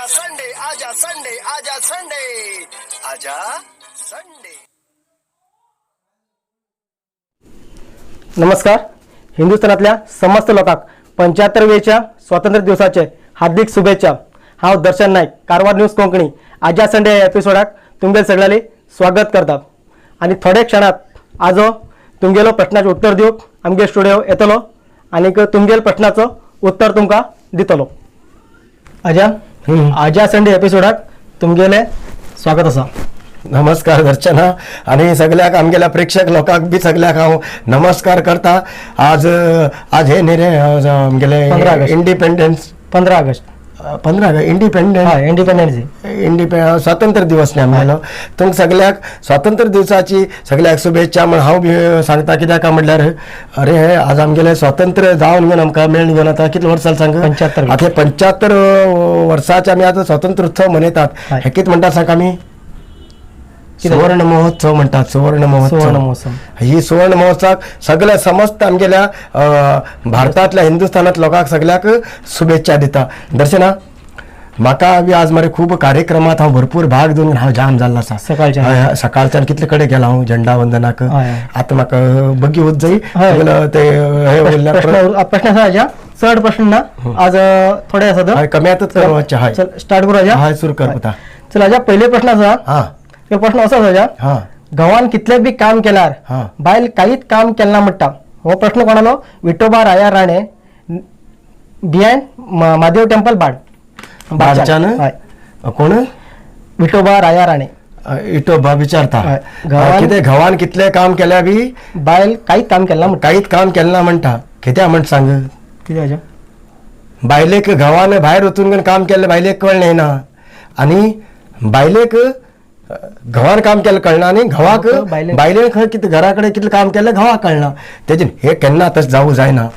आजा संडे, आजा संडे, आजा संडे, आजा संडे. नमस्कार. हिंदुस्थानातल्या समस्त लोकांक 75वेच्या स्वातंत्र्य दिवसाचे हार्दिक शुभेच्छा. हांव दर्शन नायक, कारवार न्यूज कोंकणी, आजा संडे ह्या एपिसोडाक तुमगेले सगळ्यांनी स्वागत करता. आनी थोड्या क्षणात आजो तुमगेलो प्रश्नाचें उत्तर दिवंक आमगे स्टुडियो येतलो आनीक तुमगेल प्रश्नाचो उत्तर तुमकां दितलो. आजा, आजा संडे एपिसोडाक तुमगेलें स्वागत आसा. नमस्कार दर्शना आणि सगळ्याक, आमगेल्या प्रेक्षक लोकांक बी सगळ्याक हांव नमस्कार करता. आज आज हे न्ही रे, आज आमगेले 15 ऑगस्ट. इंडिपेंडन्स. 15 ऑगस्ट. 15 इंडिपेंडन्स. हय, इंडिपेंडन्स डे. स्वातंत्र्य दिवस न्ही आमगेलो. तुमकां सगळ्याक स्वातंत्र्य दिवसाची सगळ्याक शुभेच्छा म्हण हांव बी सांगता. कित्याक काय म्हणल्यार, अरे हे आज आमगेले स्वातंत्र्य जावन घेवन आमकां मेळून घेवन आतां कितले वर्सां सांग? 75. आतां 75 वर्साचे आमी आतां स्वातंत्र्य उत्सव मनयतात. हय. हे कितें म्हणटा सांग आमी? सुवर्ण महोत्सव म्हणटात, सुवर्ण महोत्सव. सुवर्ण महोत्सव. ही सुवर्ण महोत्सवाक सगळ्या समस्त आमगेल्या भारतांतल्या, हिंदुस्थानांत लोकांक सगळ्याक शुभेच्छा दिता. दर्शना, म्हाका बी आज मरे खूब कार्यक्रमात हांव भरपूर भाग घेवन हांव जाम जाल्लो आसा. सकाळच्यान. हय, हय, सकाळच्यान कितले कडेन गेला हांव झेंडा वंदनाक. हय, हय. आतां म्हाका बगी वच जाय. हय. सगळं ते हे वयल्या प्रश्न प्रश्न आसा आजा, चड प्रश्न ना आज, थोडे आसात. हय, कमी आतां करपाचें, हय. चल, स्टार्ट करू आजा. हय, सुरू कर पुता. चल आजा, पयले प्रश्न आसा. हां. तो प्रश्न असो आसा आजा, हां. घोवान कितले बी काम केल्यार बायल कांयच काम केलना म्हणटा. हो प्रश्न कोणालो? विठोबा राया राणे, बिहायंड म्हादेव टेम्पल, बाड. बाडच्यान? हय. कोण? विठोबा राया राणे. इटोबा विचारता. हय. घोवान- कितें, घोवान कितलें काम केल्या बी बायल कांयच काम केलना म्हणटा. कांयच काम केलें ना म्हणटा. कित्या म्हण सांग? कितें आजा? बायलेक घोवान भायर वचून काम केल्लें बायलेक कळ्ळें ना आनी बायलेक घोवान काम केल्लें कळना आनी घोवाक बायलेन- बायलेन खंय कितें घरा कडेन कितलें काम केल्लें घोवाक कळना. तेजेन हे केन्ना तशें जावूं जायना.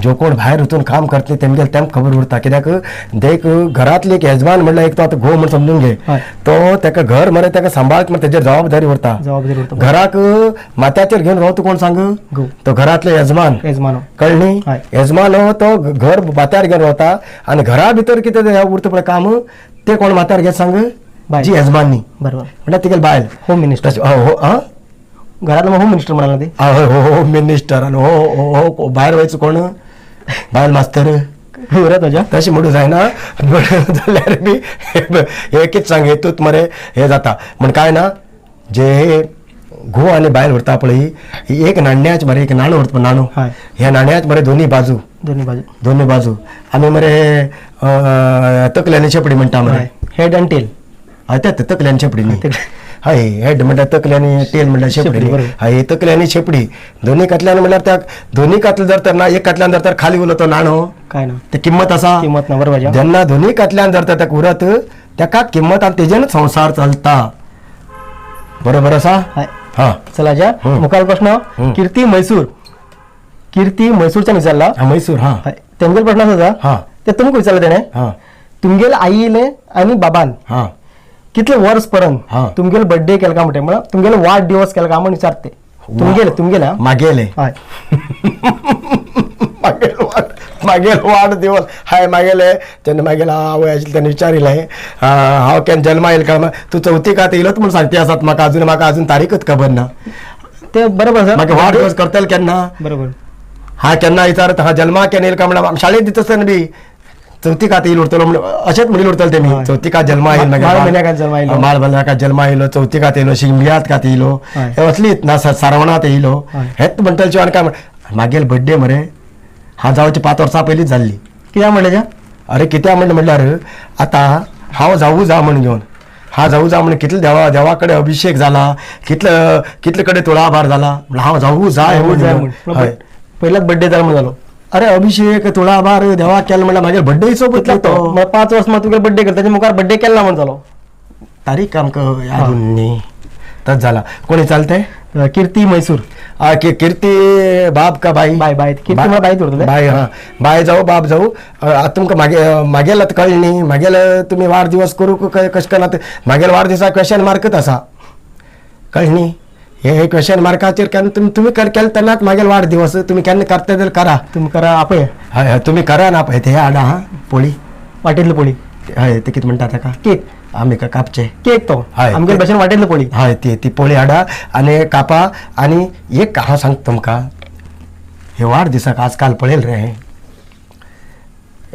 जो कोण भायर वचून काम करतले तेमगेले तेम खबर उरता. कित्याक देख, घरांतली एक येजमान म्हणल्यार एक तो आतां घोव म्हण समजून घे. हय. तो तेका घर मरे तेका सांबाळत म्हण तेजेर जबाबदारी उरता. जबाबदारी उरता. घराक माथ्याचेर घेवन रावता कोण सांग? घोव. तो घरांतलो येजमान. येजमानो. कळ्ळी? हय. येजमान हो, तो घर माथ्यार घेवन रावता आनी घरा भितर कितें तें उरता पळय काम, तें कोण माथ्यार घेत सांग? बायल. जी येजमानी. बरोबर. म्हणल्यार तिगेली बायल. Home minister. तशें हो हो घरातलो होम मिनिस्टर म्हणाला ते. हय, हो होम मिनिस्टर आनी हो हो हो भायर वयचो कोण? बायल मास्तर. उरत आजा. तशें म्हणूं जायना जाल्यार बी हे कितें सांग, हेतूत मरे हें जाता म्हण कांय ना. जे घोव आनी बायल उरता पळय, ही एक नाण्याच मरे, एक नाणो उरता नाणो. हय. ह्या नाण्याच मरे दोनी बाजू. दोन्ही बाजू. दोन्ही बाजू. आमी मरे तकली आनी शेपडी म्हणटा मरे. Head and tail. हय, ते तकली आनी शेपडी न्ही. हय, हेड म्हणल्यार तकली आनी टेल म्हणल्यार शेपडी. शेपडी, बरोबर. हय, तकली आनी शेपडी दोन्ही कातल्यान म्हणल्यार त्या दोन्ही कातले जर तर ना, एक कातल्यान जर तर खाली उरलो तो नाणो, काय ना. ते किंमत आसा? किंमत ना, बरोबर आजा. जेन्ना दोन्ही कातल्यान जर तर ताका उरत, ताकाच किंमत आनी तेजेनच संवसार चलता. बरोबर आसा? हय. हा. चला आजा, हम्म. मुखार प्रश्न. हम्म. कीर्ती म्हैसूर, कीर्ती म्हैसूरच्यान विचारला. हा, म्हैसूर, हा. हय, तेमगेलो प्रश्न आसा. हा. ते तुमकां विचारला तेणे. हा. तुमगेले आईले आनी बाबान हा. कितले वर्स पर्यंत हा. तुमगेलो बर्थडे केला काय म्हणटे, म्हळ्यार तुमगेलो वाडदिवस केला काय म्हण विचारते. तुमगेले तुमगेले हा. मागेले. हय. मागेल वाड, मागेल वाडदिवस. हाय, मागेले तेन्ना मागेल आवय आशिल्ली तेन्ना विचारिल्लें, हांव केन्ना जल्मा येयल काय. तूं चवथीक आतां येयलोच म्हूण सांगती आसात म्हाका. अजून म्हाका अजून तारीखच खबर ना. ते बरोबर आसा. मागीर वाडदिवस करतले केन्ना? बरोबर. हा, केन्ना विचारत हा, जल्मा केन्ना येयल काय म्हणल्यार आमी शाळेंत दिता आसतना बी चवथीक आतां येयल उरतलो म्हण अशेंच म्हणील उरतले तेमी. हय. चवथीक जल्मा येयल. माळ म्हयन्याक जल्मा येयलो. माळ म्हयन्याक जल्मा येयलो, चवथीक येयलो, शिमग्यात कात येयलो, हय. हे असलीच ना सारवणात येयलो. हय. हेच म्हणटले. आनी काय म्हण मागेल बड्डे मरे हा जावचे 5 वर्सां पयलींच जाल्ली. कित्याक म्हणलें आजा? अरे कित्याक म्हण म्हणल्यार आतां हांव जावूं जा म्हण घेवन, हा जावूं जा म्हण कितले देवा देवा कडेन अभिशेक जाला, कितले कितले कडेन तुळाभार जाला, म्हणल्यार हांव जावूं जाय जावूं म्हण जाय घेवन. म्हण. हय. पहिलाच बर्थडे जाला म्हण जालो. अरे अभिशेक तुळाभार देवाक केलो म्हणल्यार मागीर बड्डे सोबत तो. म्हळ्यार 5 वर्स मात तुगे बर्थडे करता, ताच्या मुखार बर्थडे केला म्हण जालो. तारीख आमकां याद न्ही, तच जाला. कोणी चालते? कीर्ती म्हैसूर. कीर्ती बाब का बाई? बाय, बाय. कीर्ती म्हळ्यार बाई दवरतले. बाय, हा, बाय जावं बाब जावं. आतां तुमकां मागे मागेल आतां कळ्ळें न्ही, मागेल तुमी वाडदिवस करूंक कशें करून आतां मागेल वाडदिवसा क्वेशन मार्कच आसा. कळ्ळें न्ही? हे क्वेशन मार्काचेर केन्ना तुमी तुमी केलें तेन्नाच मागेल वाडदिवस तुमी केन्ना करता जाल्यार करा. तुमी करा आपय. हय हय, तुमी करा ना पळय ते हाडा हा पोळी. वाटेतली पोळी. हय, ते कितें म्हणटा ताका? केक. आमी कापचे. केक तो. हय. आमगे भाशेन वाटेतली पोळी. हय, ती ती पोळी हाडा आनी कापा. आनी एक हांव सांगता तुमकां, हे वाडदिसाक आजकाल पळयल रे,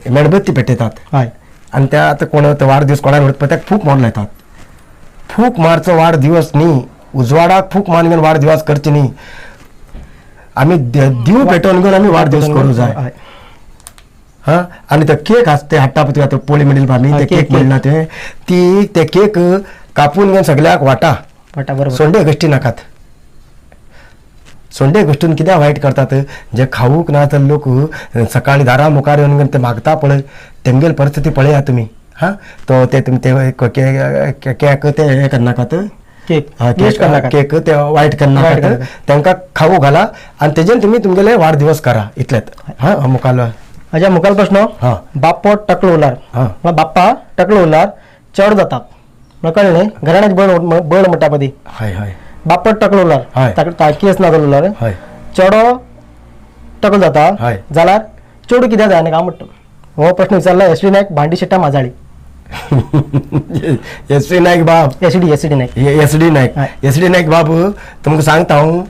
मेणबत्ती पेटयतात. आनी त्या आतां कोण ते वाडदीस कोणाक म्हणटा पळय, ताका फूक मारून लायतात. फूक मारचो वाडदिवस न्ही, उजवाडाक फूक मारून घेवन वाडदिवस करचे न्ही. आमी दिव पेटोवन घेवन आमी वाडदिवस करूं जाय. हा, आनी तो केक आसा ते हाडटा पळय तुका, तो पोळी म्हणिल्ली आमी. हय, ते केक, केक म्हणना ते, ती ते केक कापून घेवन सगळ्याक वाटा. वाटा, बरोबर. सोंडे गोश्टी नाकात. सोंडे गोश्टीन कित्याक वायट करतात? जे खावूंक ना तर लोक सकाळी दारा मुखार येवन ते मागता पळय, तेमगेली परिस्थिती पळया तुमी. हा, तो ते तुमी ते केक ते हे करनाकात. केक हा, वेस्ट केक करनाकात. केक ते वायट वायट करनाकात. करनाकात. तांकां खावू घाला आनी तेजेन तुमी तुमगेले वाडदिवस करा, इतलेच. हा, मुखार. हाज्या मुखार प्रश्न. बाप्पो टकलो उरल्यार, म्हळ्यार बाप्पा टकलो उरल्यार चड जाता, म्हळ्यार कळ्ळें न्ही? घराण्यात बळ बळ म्हणटा पळय ती. हय हय बाप्पो टकलो उरल्यार, ताका केस ना जालो उरल्यार, चेडो टकलो जाता जाल्यार चेडूं कित्याक जायना काय म्हणटा. हो प्रश्न विचारला एस डी नायक, भांडी शेट्टा, माजाळी. एस डी नायक बाब. S D, S D Naik. S D Naik. S D Naik बाब, तुमकां सांगता हांव,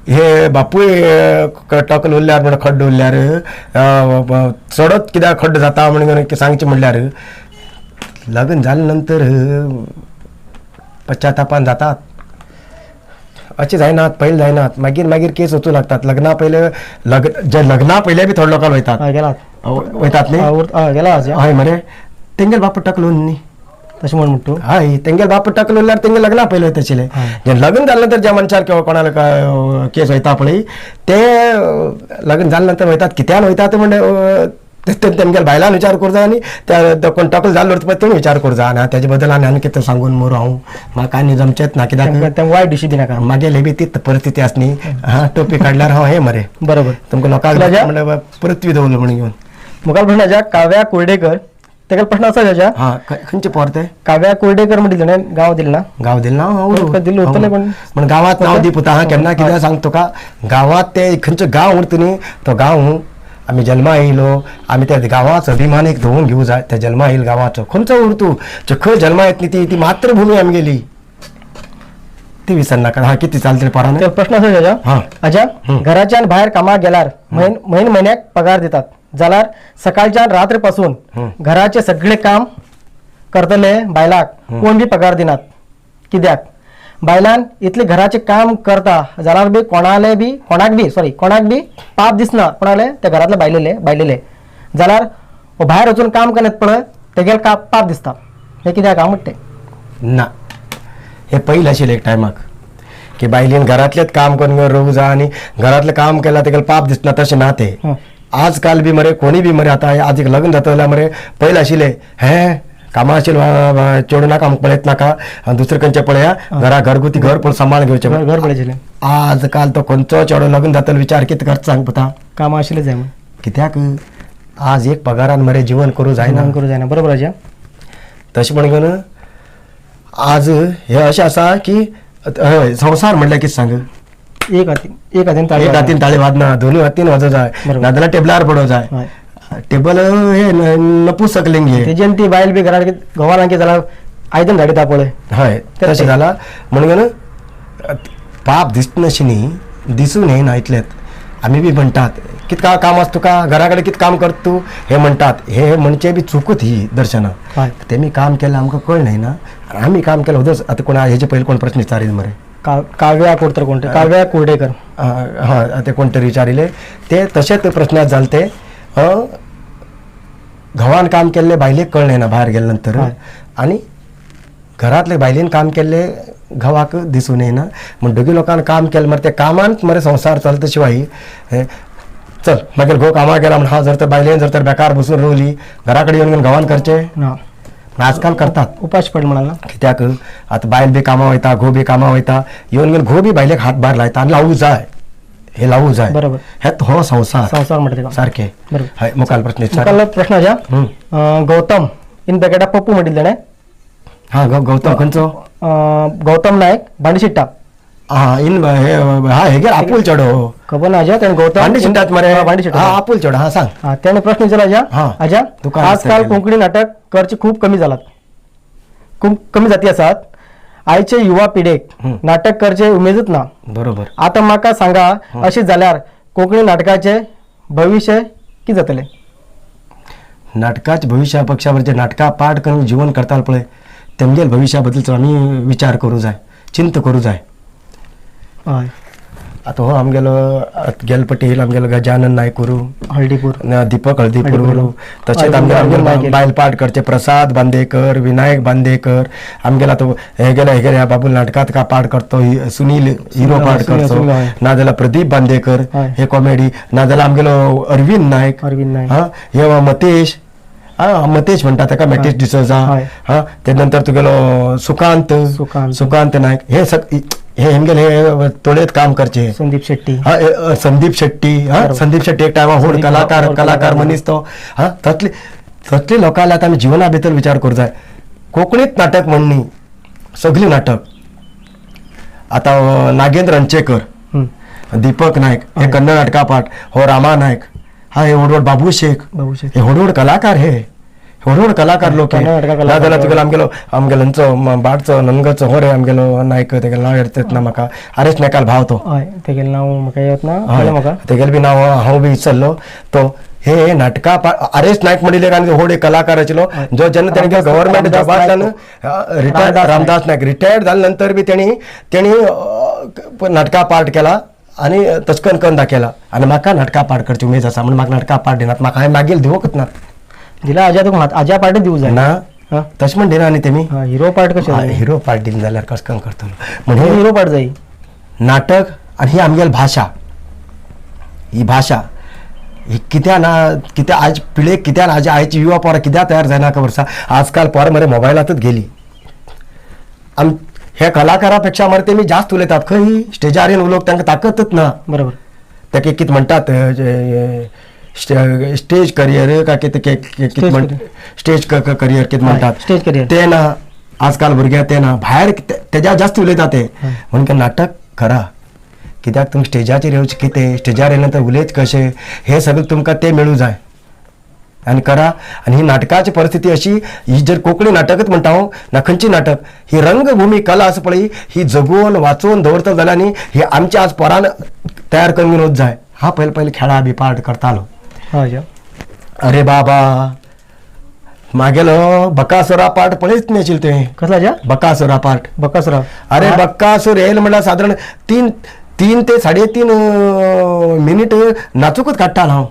हे बापूय टकल उरल्यार म्हण खड्ड उरल्यार चडत कित्याक खड्ड जाता म्हण सांगचें म्हणल्यार, लग्न जाले नंतर पश्चातापान जातात अशें जायनात. पयलीं जायनात, मागीर मागीर केस वचूं लागतात. लग्ना पयले, लग्न जे लग्ना पयले बी थोडे लोकां वयतात. हय, गेला. वयतात न्ही? हय, गेला. हय मरे, तेंगेल बापूय टकलो न्ही. तशें म्हण म्हणटा तूं. हय, तेंगेल बापूय टकलो उरल्यार तेंगे लग्ना पयलें वयता आशिल्लें. जे लग्न जाले नंतर ज्या मनशार किंवा कोणाला केस वयता पळय, ते लग्न जाले नंतर वयतात. कित्यान वयतात म्हणजे तेमगेल्या बायलान विचार करूं जाय आनी त्या कोण टकल जाल्लो उरता पळय तेणी विचार करूं जाय. आनी तेजे बद्दल आनी आनी कितें सांगून मरू हांव, म्हाका कांय न्ही जमचेंच ना. कित्याक? तांकां वायट दिशी दिनाका. मागेले बी तीच परिस्थिती आसा न्ही. हा, टोपी काडल्यार हांव हे मरे तुमकां लोकांक राजा? म्हणल्यार पृथ्वी दवरलो म्हणून घेवन. मुखार प्रश्न हाज्या काव्या कुर्डेकर. तेका प्रश्न आसा हाज्या. हा, खंयचे पोर ते? काव्या कुर्डेकर म्हणटा, तिणें गांव दिलें ना. गांव दिलें ना. तुका दिलें उरतलें पण. पण गांवात नांव दी पुता. हा, केन्ना कितें सांग तुका, गांवात ते खंयचो गांव उरता न्ही, तो गांव आमी जल्मा येयलो, आमी त्या गांवाचो अभिमान एक धरून घेवं जाय. त्या जल्मा येयल गांवाचो खंयचो उरतू, जे खंय जल्मा येत न्ही, ती ती मातृभूमी आमगेली, ती विसरनाका. हा, कितें चलतलें पोरान? तर प्रश्न आसा हाज्या. हाज्या घराच्यान भायर कामाक गेल्यार म्हयन म्हयन म्हयन्याक पगार दितात जाल्यार सकाळच्यान रात्र पासून घराचे सगळे काम करतले बायलाक कोण बी पगार दिनात कित्याक? बायलान इतले घराचे काम करता जाल्यार बी कोणाले बी कोणाक बी सॉरी कोणाक बी पाप दिसना कोणाले त्या घरातले बायलेले बायलेले, जाल्यार हो भायर वचून काम करत पळय तेगेले का पाप दिसता, हे कित्याक हांव म्हणटे? ना, हे पयलें आशिल्लें एक टायमाक की बायलेन घरांतलेंच काम करून घेवन रोवूं जाय आनी घरांतलें काम केल्यार तेका पाप दिसना, तशें ना तें. आजकाल बी मरे कोणी बी मरे, आतां आज एक लग्न जाता जाल्यार मरे, पयलें आशिल्लें हें कामां आशिल्लें, चेडूं नाका आमकां, पळयत नाका आनी दुसरें खंयचें पळया, घरा घरगुती घर पण सांबाळ घेवचें. घर घर पळयचें. आजकाल तो खंयचो चेडो लग्न जातलो विचार कितें करता सांग पुता? कामां आशिल्लें जाय म्हण. कित्याक आज एक पगारान मरे जिवन करूं जायना. जेवण करूं जायना, बरोबर आज्या. तशें म्हण घेवन आज हें अशें आसा की हय, संवसार म्हणल्यार कितें सांग? एक हातीन, एक हातीन ताळी. एक हातीन ताळी वाजना, दोनूय हातीन वाजो जाय. नाजाल्यार टेबलार पडो जाय. टेबल हे नपुसकलिंग हे. तेजेन ती बायल बी घरात घोवान कितें जाल्यार आयदन धाडिता पळय. हय, तशें जालां म्हणून घेवन पाप दिसनाशें न्ही, दिसून येना इतलेंच. आमी बी म्हणटात, कित काम आसा तुका, घरा कडेन कित काम करता तूं, हे म्हणटात. हे म्हणचें बी चुकूत ही दर्शनां. तेमी काम केलें आमकां कळना ना, आमी काम केलें वदस. आतां कोण हेजे पयलीं कोण प्रश्न विचारील मरे? काव्या कोण तर कोण काव्या कुर्डेकर. हय, ते कोण तरी विचारिल्ले ते तशेंच प्रश्नांत जाले ते. घोवान काम केल्लें बायलेक कळ्ळें ना भायर गेले नंतर, आनी घरांतले बायलेन काम केल्लें घोवाक दिसून येना. म्हण दोगी लोकांक काम केलें मरे, त्या कामांत मरे संवसार चलता. शिवाय हे चल मागीर घोव कामाक गेला म्हण हांव जर तर बायलेन जर तर बेकार बसून रोवली, घरा कडेन येवन घोवान करचें ना. पूण आजकाल करतात. उपाश पड म्हणाल ना. कित्याक आतां बायल बी कामां वयता, घोव बी कामां वयता, येवन घेवन घोव बी बायलेक हातभार लायता आनी लावूं जाय, हे लावूं जाय. हेत हो संवसार. संवसार म्हणटा तेका. सारकें. हय, मुखार प्रश्न विचार. मुखारलो प्रश्न आसा. गौतम इन ब्रॅकेटा पप्पू म्हणिल्लें तेणें. हा, गौतम खंयचो? गौतम नायक, भांडीशिट्टा. हा इन हे हा हेगेर आपूल चेडो खबर ना आज्या त्याने गौतम भांडी शिंटात मरे. हा, भांडी हा शिंटात. आपूल चेडो, हा सांग. हा त्याने प्रश्न विचारला आज्या. हा. आज्या, दुकान आजकाल आसता. कोंकणी नाटक करचे खूप कमी जालात, खूप कमी जाती आसात. आयचे युवा पिढेक नाटक करचे उमेदच ना. बरोबर. आता म्हाका सांगा, अशें जाल्यार कोंकणी नाटकाचे भविश्य कितें जातलें? नाटकाच्या भविष्या पक्षावर जे नाटका पाठ करून जीवन करताल पळय तेमगेल भविष्या बद्दलचो आमी विचार करूं जाय, चिंत करूं जाय. हय. आतां हो आमगेलो गेल पटेल, आमगेलो गजानन नायक उरू, हळदीपूर, दीपक हळदीपूर हळदीपूर. उरू, तशेंच अर्जुन आमगेलो अर्जुन नायक. बायल पाठ करचे प्रसाद बांदेकर, विनायक बांदेकर, आमगेला तो हे गेला हे गेले बाबूल नाटकात का पाठ करतो सुनील हिरो पाठ सुनील, करतो, सुनील, हय. ना जाल्यार प्रदीप बांदेकर हय. हे कॉमेडी, ना जाल्यार आमगेलो अरविंद नायक. अरविंद नायक. हा हे मतेश, हा मतेश म्हणटा ताका, मॅटेश डिसोजा. हय. हा ते नंतर तुगेलो सुकांत. सुकांत. सुकांत नायक, हे हे हेमगेले हे तोळेत काम करचे. संदीप शेट्टी. हा ए, अ, संदीप शेट्टी. हा बरोबर. संदीप शेट्टी एक टायमा व्हड संदीप कलाकार, व्हड कलाकार कलाकार. मनीस तो. हा तसले तसले लोकांक आतां आमी जिवना भितर विचार करूं जाय. कोंकणीत नाटक म्हणणी सगळीं नाटक आतां नागेंद्र अंचेकर, दीपक नायक, हे हय. कन्नड नाटका पाठ हो रामा नायक, हा हे व्हड व्हड बाबू शेख. बाबू शेख. हे व्हड व्हड कलाकार, हे व्हड व्हड कलाकार लोक हे. कन्नड नाटका कलाकार. ना जाल्यार तुगेलो आमगेलो आमगेलो हांचो बाटचो नंदगचो हो रे आमगेलो नायक, तेगेलें नांव येत ना म्हाका, आरेश नायकाल भाव तो. हय, तेगेलें नांव म्हाका येत ना, कळ्ळें म्हाका. तेगेलें बी नांव हांव बी विसरलो तो. हे नाटका आरेश नायक म्हणिल्ले आनी व्हड एक कलाकार आशिल्लो जो जेन्ना तेणें रामदास- गव्हर्मेंट रामदास जॉबांतल्यान नायक. रिटायर्ड, रामदास. रामदास नायक रिटायर्ड जाले नंतर बी तेणी तेणी नाटका पार्ट केला आनी तशें करून दाखयला. आनी म्हाका नाटका पार्ट करची उमेद आसा म्हणून म्हाका नाटका पार्ट दिनात, म्हाका हांवें मागीर दिवंकच ना. दिला आज्या तुका, आज्या पार्ट दिवं जाय. ना. हा. तशें म्हण दिना न्ही तेमी. हा, हिरो पार्ट कशें जाय? हिरो पार्ट दिना जाल्यार कशें करून करतलो म्हणजे हिरो पार्ट जाय. नाटक आनी ही आमगेली भाशा, ही भाशा ही कित्या ना कित्या आज पिळेक कित्यान आज आयची युवा पोरां कित्याक तयार जायना खबर आसा. आजकाल पोरां मरे मोबायलांतच गेली. आम हे कलाकारा पेक्षा मरे तेमी जास्त उलयतात, खंय स्टेजार येवन उलोवंक तांकां ताकतच ना. बरोबर. ताका कितें म्हणटात स्टेज करियर काय कितें कितें स्टेज म्हण स्टेज करियर कितें म्हणटात. Stage career. ते ना आजकाल भुरग्यांक ते ना, भायर तेज्या जास्त उलयता ते. म्हणून ते नाटक करा कित्याक तुमी स्टेजाचेर येवचें कितें, स्टेजार येयले नंतर उलयत कशें, हें सगळें तुमकां तें मेळूं जाय आनी करा. आनी ही नाटकाची परिस्थिती अशी ही जर कोंकणी नाटकच म्हणटा हांव ना खंयची नाटक, ही रंगभूमी कला आसा पळय ही जगोवन वाचोवन दवरतलो जाल्यार न्ही ही आमच्या आज पोरान तयार करून घेवन वच जाय. हा पयले पयले खेळा बी पार्ट करतालो. हय आज्या. अरे बाबा, मागेलो बकासुरा पार्ट पळयच न्ही आशिल्लें तुवें. कसलो आज्या? बकासुरा पार्ट. बकासुरा. अरे बक्कासूर येयल म्हणल्यार सादारण तीन तीन ते साडे तीन मिनीट नाचूकच काडटालो हांव.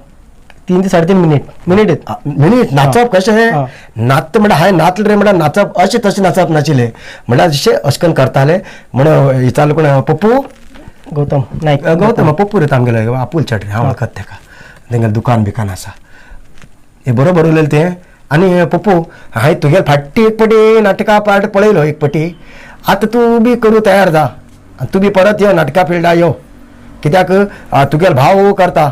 3 ते 3.5 मिनिट मिनिट येत. मिनीट नाचप कशें? हा. नाच म्हणल्यार हांवें नाचलें रे म्हणल्यार नाचप अशें तशें नाचप नाशिल्लें, म्हणल्यार जशें अशें करून करताले म्हण विचारलें कोण पप्पू गौतम नायक. गौतम पप्पू रे आमगेलो आपूल चट रे, हांव वळखत तेका, तेंगेलें दुकान बिकान आसा. हे बरोबर उलयलें तें. आनी पप्पू, हांवें तुगेले फाटी एक पटी नाटकां पार्ट पळयलो एक पटी, आतां तूं बी करूं तयार जा आनी तूं बी परत यो नाटकां फिल्डा यो, कित्याक तुगेलो भाव करता,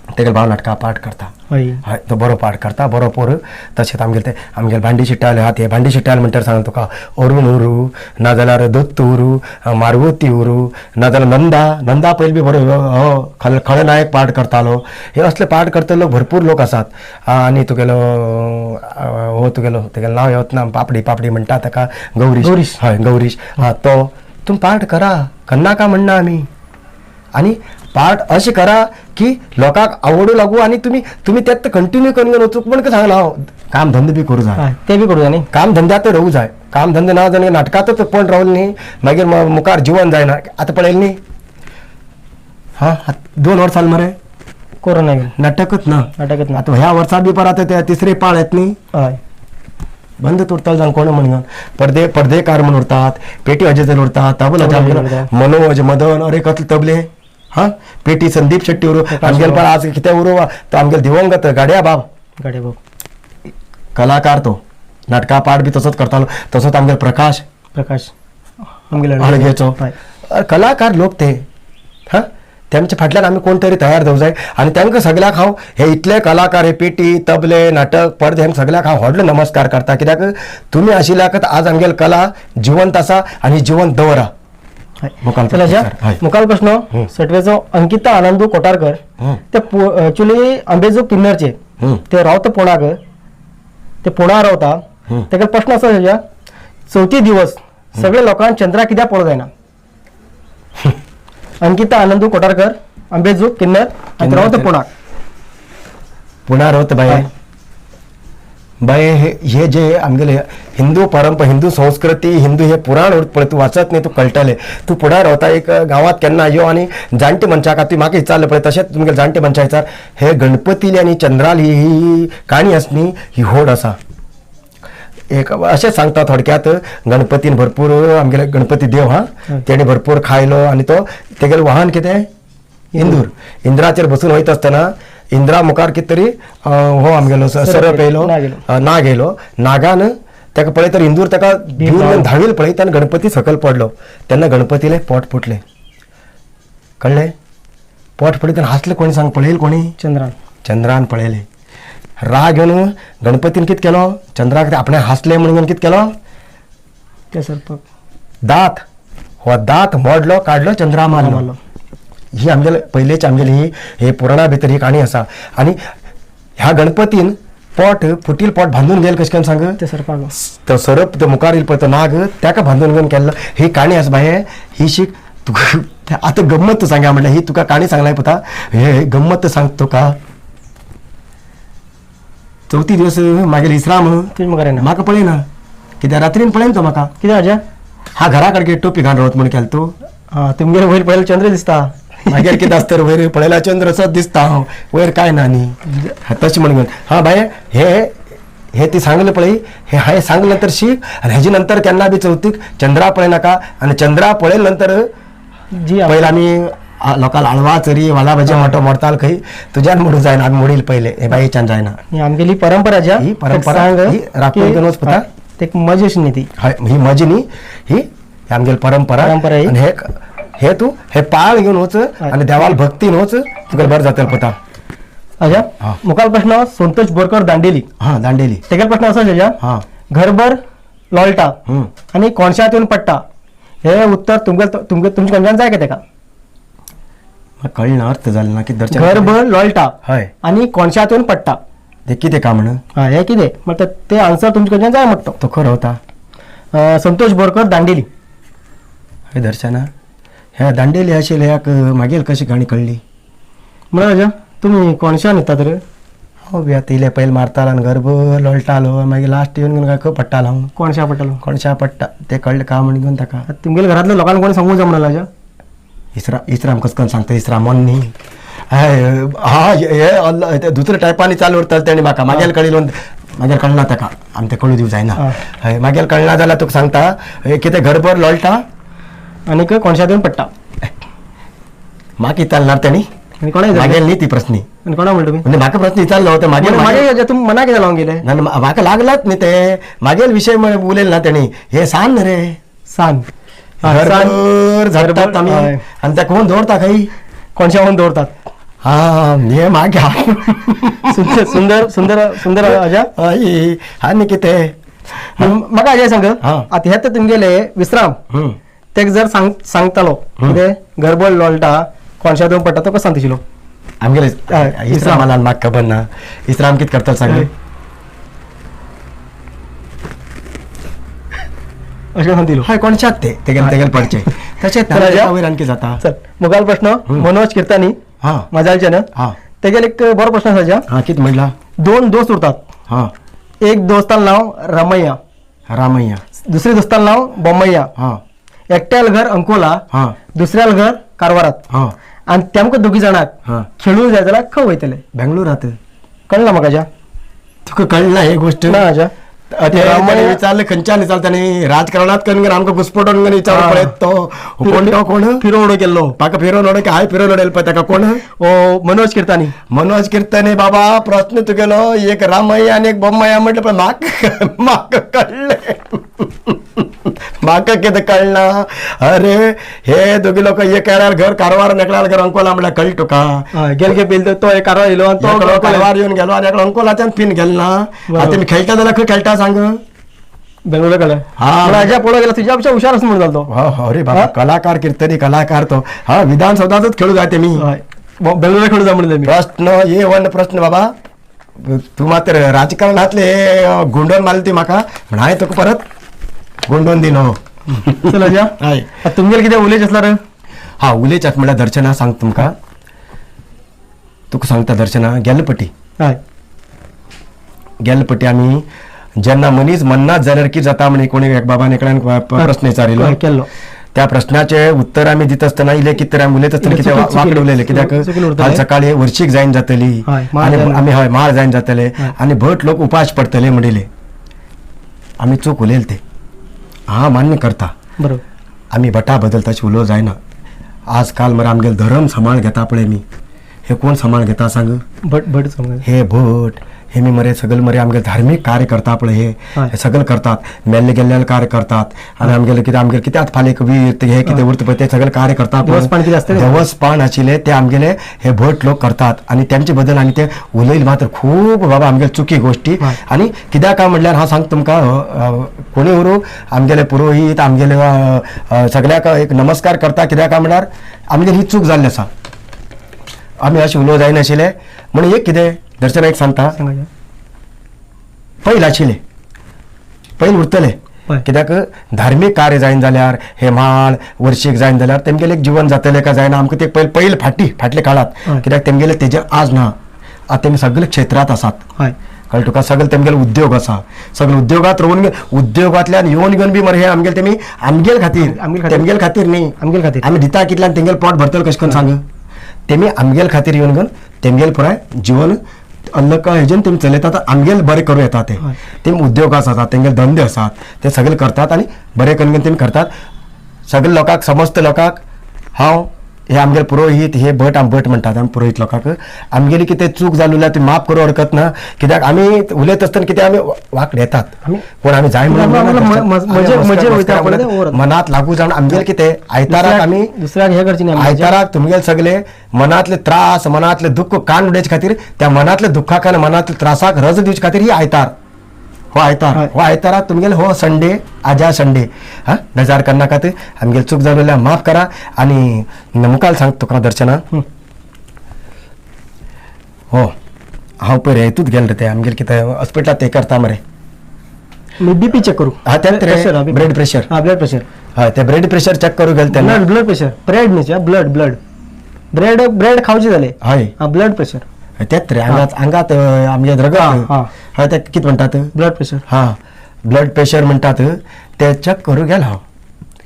तेगेलो भाव नाटकां पार्ट करता. हय. हय, तो बरो पार्ट करता, बरो पोर. तशेंच आमगेले ते आमगेले भांडी शिट्टाले आहा ते भांडी शिट्टाले म्हणटर सांगता तुका अरुण उरू, नाजाल्यार दत्त उरू, मारवती उरू, नाजाल्यार नंदा, नंदा पयल बी बरो हो खलनायक पार्ट करतालो. हे असले पार्ट करतले लोक भरपूर लोक आसात. आनी तुगेलो हो तुगेलो तेगेलें नांव येवत ना, पापडी पापडी म्हणटा ताका, गौरीश. गौरीश. हय गौरीश. हा तो तुमी पार्ट करा, करनाका म्हणना आमी, आनी पार्ट अशें करा की लोकांक आवडू लागू आनी तुमी तुमी तेत कंटिन्यू करून घेवन वचूंक म्हण सांगला हांव. काम धंदे बी करूं जाय. हय, ते बी करूं जाय न्ही. काम धंद्यात रावूं जाय. काम धंदे ना जाल्यार नाटकांतच पण रावलें न्ही मागीर मुखार जीवन जायना. आतां पळयलें न्ही, हा 2 वर्सां जालीं मरे. कोरोना येवन नाटकच ना. नाटकच ना. आतां ह्या वर्सा बी परत ते तिसरी पाळ येत न्ही. हय. बंद उरतलो जावन कोण म्हणून पडदे पडदेकार म्हूण उरतात, पेटी वाजयतले उरतात, तबला तबला आमगेलो उरता. मनोज मदन, अरे कसले तबले, हा पेटी संदीप शेट्टी उरू, आमगेले पण आज कितें उरू तो आमगेले दिवंगत गाड्या बाब. गाडये भाऊ. कलाकार तो नाटका पार्ट बी तसोच करतालो. तसोच आमगेलो प्रकाश. प्रकाश आमगेलो हळगेचो. हय. कलाकार लोक ते. हा तेमच्या फाटल्यान आमी कोण तरी तयार जावंक जाय आनी तांकां सगळ्यांक हांव हे इतले कलाकार हे पेटी तबले नाटक पडदे हेंकां सगळ्यांक हांव व्हडलो नमस्कार करता, कित्याक तुमी आशिल्ल्याकच आज आमगेली कला जिवंत आसा आनी जिवंत दवरा. मुखाल चल आज्या, हय. मुखाल प्रश्न सटवेचो अंकिता आनंदू कोटारकर. ते एक्चुअली अंबेजो किन्नरचे, ते रावता पुणाक, ते पुणा रावता. तेका प्रश्न आसा आज्या, चवथी दिवस सगळे लोकांक चंद्रा कित्याक पळोवंक जायना? अंकिता आनंदू कोटारकर, अंबेजू किन्नर आनी रावता पुणाक. पुणा रावता बाय. बाय, हे हे जे आमगेले हिंदू परंपरा, हिंदू संस्कृती, हिंदू हे पुराण पळय तूं वाचत न्ही, तूं कळटलें. तूं पुणा रावता, एक गांवांत केन्ना यो आनी जाणटे मनशाक तुवें म्हाका विचारलें पळय, तशेंच तुमगेले जाणटे मनशाक विचार. हे गणपतीली आनी चंद्राली ही काणी आसा न्ही, ही व्हड आसा. एक अशें सांगता थोडक्यात, गणपतीन भरपूर, आमगेले गणपती देव हा, तेणे भरपूर खायलो आनी तो तेगेलें वाहन कितें इंदूर. इंद्राचेर बसून वयता आसतना इंद्रा मुखार कितें तरी हो आमगेलो सरप येयलो, नाग येयलो. नाग येयलो. नागान ताका पळय तर इंदूर ताका भिवन धांवील पळय, तेन्ना गणपती सकयल पडलो. तेन्ना गणपतीलें पोट फुटलें. कळ्ळें? पोट फुटलें तेन्ना हांसलें कोणी सांग? पळयल कोणी? चंद्रान. चंद्रान पळयलें. राग येवन गणपतीन कितें केलो? चंद्राक आपणें हांसलें म्हणून कितें केलो? ते सरपाक दात, हो दात मोडलो, काडलो, चंद्रा मारलो. मारलो. ही आमगेले पयलेची आमगेली ही हे पुराणा भितर ही काणी आसा. आनी ह्या गणपतीन पोट फुटील पोट बांदून गेल कशें करून सांग? ते सरपाक. तो सरप तो मुखार येयल पळय, तो नाग ताका बांदून घेवन केल्लो. ही काणी आसा बाये. ही शीक तुका आतां गम्मत सांगा म्हणल्यार ही तुका काणी सांगल्या पळता, हे गम्मत सांग तुका. चवथी दिवस मागीर इस्राम तुजे मुखार येना. म्हाका पळयना कित्याक रात्रीन पळयना तो म्हाका. कितें आज्या? हा घरा कडेन टोपी घालून रावत म्हण केलो तूं. हा, तुमगेर वयर पळयल्यार चंद्र दिसता. मागीर कितें आसता तर वयर पळयल्यार चंद्र असोच दिसता, हांव वयर काय ना न्ही. हा, तशें म्हण घेवन हा बाये, हे हे ती सांगलें पळय, हे हांवें सांगलें नंतर शीक आनी हेजे नंतर केन्ना बी चवथीक चंद्रा पळयनाका. आनी चंद्रा पळयले नंतर जी. पयलीं आमी लोकांक आळवा चरी वाला भाजी मोटो मोडताल खंय, तुज्यान मोडूं जायना. आमी मोडील पयले हे बायेच्यान जायना. ही आमगेली परंपरा ज्या. ही परंपरा, ही राखून घेवन वचपा. ते एक मजेश न्ही ती. हय, ही मजी न्ही, ही आमगेली परंपरा. परंपरा ही. आनी हे हे तूं हे पाळ घेवन वच आनी देवाल भक्तीन वच, तुका बरें जातलें पुता. अच्छा, हा. मुखाल प्रश्न संतोष बोरकर, दांडेली. हा, दांडेली. तेगेलो प्रश्न असो आसा, हा. घरभर लोळटा आनी कोणशांत येवन पडटा, हे उत्तर तुमगे तुमगे तुमच्या खंयच्यान जाय का तेका? म्हाका कळना, अर्थ जालें ना कितें दर्शन. घरभर लोळटा हय. आनी कोणशांत येवन पडटा. ते कितें का म्हण? हा, हे कितें म्हणटा ते आन्सर तुमच्या खंयच्यान जाय म्हणटा. तो खरो वता. संतोष बोरकर, दांडेली. हय दर्शना, ह्या दांडेली आशिल्ले ह्याक मागीर कशी काणी कळ्ळी? म्हणून आज्या, तुमी कोणशान येतात रे? हांव बी आतां इल्ले पयलीं मारतालो आनी घरभर लोळटालो, मागीर लास्ट येवन घेवन काय खंय पडटालो हांव. कोणशा पडटालो. कोणशा पडटा ते कळ्ळें का म्हण घेवन ताका. तुमगेल्या घरांतल्या लोकांक कोणी सांगूं जाय म्हणून आज्या. इसरा इसराम कस करून सांगता? इसराम न्ही. हय, हा, हे अल्ल- ते दुसऱ्या टायपांनी चालू उरताले. तेणी म्हाका मागेल कळिल, मागीर कळना ताका, आमी तें कळू दिवं जायना. हा. हय, मागीर कळना जाल्यार तुका सांगता, हे कितें घरभर लोळटा आनीक कोणशांत येवन पडटा. म्हाका विचारणार तेणी. आनी कोणा विचारलें? मागेल न्ही ती प्रस्नी. आनी कोणा म्हणटा तुमी? म्हणजे म्हाका प्रस्न विचारलो तो मागीर. मागीर आज्या, तुमी मना कितें लावन गेले? ना, ना, म्हाका लागलाच न्ही ते मागेल विशय म्हण उलयले ना तेणी. हे सान रे. सान. हा, सान. घरभर झडटात आमी. हय. आनी त्या कोण दवरता खंय? कोणशा होऊन दवरतात. हा, हे मागे. सुंदर सुंदर सुंदर सुंदर आज्या. हय, आनी कितें? म्हाका आज्या सांग, हा. आतां हे तर तुमगेले विश्राम तेक जर सांग सांगतालो कितें घरभर लोळटा कोणशा येवन पडटा, तो कसो सांगतलो? आमगेले हय. इस्रामाला म्हाका खबर ना, इस्राम कितें करता सांग. अशें सांगतिलो. हय, कोणशात ते तेगेले तेगेले पडचे तशेंच. चल आज्या. वयर आणखी जाता. चल, मुखाल प्रश्न मनोज किर्तानी, हा. मजालचे ना. हा. तेगेल एक बरो प्रश्न आसा आज्या. हा, कितें म्हणला? दोन दोस्त उरतात. हा. एक दोस्तान नाव रामय्या. रामय्या. दुसरे दोस्तान नाव बोम्मय्या. हा. एकट्याल घर अंकोला, हा. दुसऱ्याल घर कारवारात. हा. आनी तेमकां दोगी जाणांक हा. खेळूंक जाय जाल्यार खंय वयतले? बेंगलोरात. कळना म्हाका आज्या. तुका कळना ही गोष्ट? ना आज्या. ते रामय्या- विचारले खंयच्यान विचारले ताणें? राजकारणात करून आमकां घुसपटोवन करून विचार हा. पळयत तो कोण, तो कोण? फिरोवडो केल्लो. म्हाका फिरोवन उडय, हांवें फिरोवन उडयल पळय ताका कोण. ओ मनोज किर्तानी. मनोज किर्तने बाबा, प्रश्न तुगेलो एक रामय्या आनी एक बोम्मय्या म्हटलें पण म्हाका म्हाका कळ्ळें, म्हाका कितें कळना? अरे, हे दोगी लोक एक येणार घर कारवार, एकल्यार घर अंकोला म्हळ्यार कळटा तुका? हय, गेल गे बेल तो एक कारवार येयलो आनी तो एकलो कारवार येवन गेलो आनी एकलो अंकोलाच्यान पिन गेलो ना. बरोबर. आतां तुमी खेळटा जाल्यार खंय खेळटा सांग? बेंगलोर कडे. हा. अजा पळोवंक गेला तुझ्या पेक्षा हुशार आसा म्हणून जालो तो. हो हो रे बाबा, कलाकार, कीर्तनी कलाकार तो. हा, विधानसौधातच खेळू जाते मी. हय, बेंगलोर खेळू जा म्हणले मी. प्रश्न ये वन प्रश्न बाबा, तू मात्र राजकारणातले हे गुंडोन मारले ती म्हाका, म्हण हांवें तुका परत गुंडोन दिलो. चल अजा. हय. तुमगेर कितें उलयच आसला रे? हा, उलयच्यात म्हणल्यार दर्शना सांग तुमकां, तुका सांगता दर्शना, गेल्ले पटी गेल्ले पटी आमी जेन्ना मनीस मन्नाच जाल्यार कितें जाता म्हण कोणी एक बाबान एकल्यान प्रस्न विचारिल्लो. हय, केल्लो. त्या प्रश्नाचे उत्तर आमी दिता आसतना इल्लें कितें तरी आमी उलयत आसतना कितें वांकडें उलयलें, कित्याक चुकीन उरतलें. काल सकाळी वर्शीक जायन जातली हय, माळ आनी जायन. आमी हय माळ जायन जातले हय. आनी भट लोक उपास पडटले म्हणिल्ले, आमी चूक उलयले ते हा मान्य करता. बरोबर. आमी भटा बद्दल तशें उलोवं जायना. आज काल मरे आमगेले धर्म सांबाळ घेता पळय मी, हे कोण सांबाळ घेता सांग? भट भट समज. हे भट हे मी मरे सगळे मरे आमगेले धार्मीक कार्य करता पळय हे. हय. हे सगळे करतात, मेल्ले गेल्ल्याले कार्य करतात आनी आमगेले कितें आमगेले कितें आतां फाल्यां एक वीर ते हे कितें उरता पळय ते सगळे कार्य करतात पळय. देवस्पण कितें आसता तें? देवस्पण आशिल्ले ते आमगेले हे भट लोक करतात आनी तेमचे बद्दल आमी ते उलयले मात्र खूब बाबा आमगेले चुकी गोश्टी. हय. आनी कित्याक काय म्हणल्यार हांव सांगता तुमकां, कोणी उरूं आमगेले पुरोहीत आमगेले सगळ्याक एक नमस्कार करता, कित्याक काय म्हणल्यार आमगेली ही चूक जाल्ली आसा, आमी अशें उलोवं जायनाशिल्लें म्हणून. एक कितें दर्शन एक सांगता, सांग अजा. पयल आशिल्ले, पयल उरतले. हय. कित्याक धार्मीक कार्य जायना जाल्यार हे म्हाल वर्शीक जायना जाल्यार तेमगेलें एक जिवन जातलें काय जायना आमकां ते पयल पयल फाटी फाटल्या काळांत. हय. कित्याक तेमगेले तेजेर आज ना, आतां तेमी सगळे क्षेत्रांत आसात. हय. कळ्ळें तुका, सगळे तेमगेले उद्योग आसा, सगळे उद्योगात रावन उद्योगांतल्यान येवन घेवन बी मरे हे आमगेले तेमी आमगेले खातीर, आमगेले खातीर. तेमगेले खातीर न्ही, आमगेले खातीर. आमी दिता कितल्यान तेंगेले पोट भरतले कशें करून सांग, तेमी आमगेले खातीर येवन घेवन तेमगेले पुराय जिवन अल्लक हेजेन तेमी चलयतात, आमगेले बरें करूं येता ते. हय. तेमी उद्योग आसात, तेंगेले धंदे आसात, ते सगळे करतात आनी बरें करून घेवन तेमी करतात. सगळे लोकांक, समस्त लोकांक हांव हे आमगेले पुरोहीत हे भट, आमी भट म्हणटात आमी पुरोहीत लोकांक, आमगेली कितें चूक जाली जाल्यार ती माफ करूं हरकत ना, कित्याक आमी उलयत आसतना कितें आमी वांकडें येतात, आमी पूण आमी जाय म्हणून मजेर वयता पळय ते ओवरत. मनात लागू जावन आमगेले कितें आयताराक आमी दुसऱ्याक हे करची न्ही आमी. आयताराक तुमगेले सगळे मनातले त्रास, मनातले दुःख कान उडोवचे खातीर, त्या मनातले दुःखाक आनी मनातले त्रासाक रज दिवचे खातीर ही आयतार, हो आयतार, हय. हो आयताराक तुमगेले हो संडे, आजा संडे. हा, बेजार करनाकात, आमगेले चूक जाल्यार माफ करा. आनी मुखार सांग तुका दर्शना, हो हांव पयर हेतूच गेलो रे, ते आमगेले कितें हॉस्पिटलात ते करता मरे. मी बीपी चेक करू. हा, तेंच रे. प्रेशर, हा, BP. Blood pressure. हा, ब्लड प्रेशर. हय, ते ब्लड प्रेशर चॅक करूं गेले तेन्ना. ब्लड ब्लड प्रेशर, ब्रेड न्ही, ब्लड ब्लड ब्रेड ब्रेड खावचे जाले. हय. हा, ब्लड प्रेशर. तेच रे, आंगात आंगात आमगे रगत. हा. हय, ते कितें म्हणटात? Blood pressure. हा, ब्लड प्रेशर म्हणटात ते चॅक करूं गेलो हांव,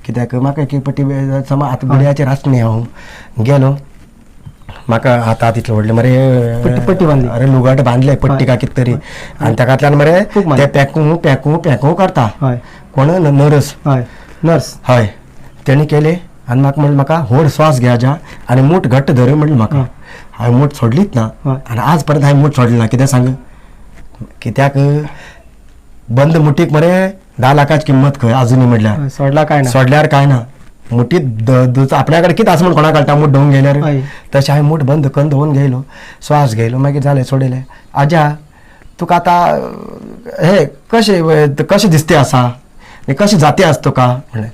कित्याक म्हाका एक पट्टी समा आतां गुड्याचेर आसली. हांव गेलो, म्हाका हातात इतलें व्हडलें मरे पट्टी बांदली. अरे लुगाट बांदले, पट्टी का कितें तरी, आनी ताकांतल्यान मरे फूक मारली. ते पॅकू पॅकू पॅकू करता. हय. कोण नर्स. हय, नर्स. हय, तेणी केले आनी म्हाका म्हणलें, म्हाका व्हड श्वास घे आजा आनी मूठ घट्ट धर म्हणलें म्हाका. हांवें मूठ सोडलीच ना. हय. आनी आज परत हांवें मूठ सोडली ना. कितें सांग, कित्याक बंद मुठीक मरे 10 लाखाची किंमत खंय आजुनूय म्हणल्यार. हय, सोडला काय ना. सोडल्यार काय ना, मुठीत आपल्या कडेन कितें आसा म्हूण कोणाक कळटा मूठ धोवन घेयल्यार. हय. तशें हांवें मूठ बंद करून धोवन घेयलो, श्वास घेयलो, मागीर जालें, सोडयलें. आजा तुका आतां हे कशें कशें दिसते आसा आनी कशें जाते आसा तुका म्हणलें.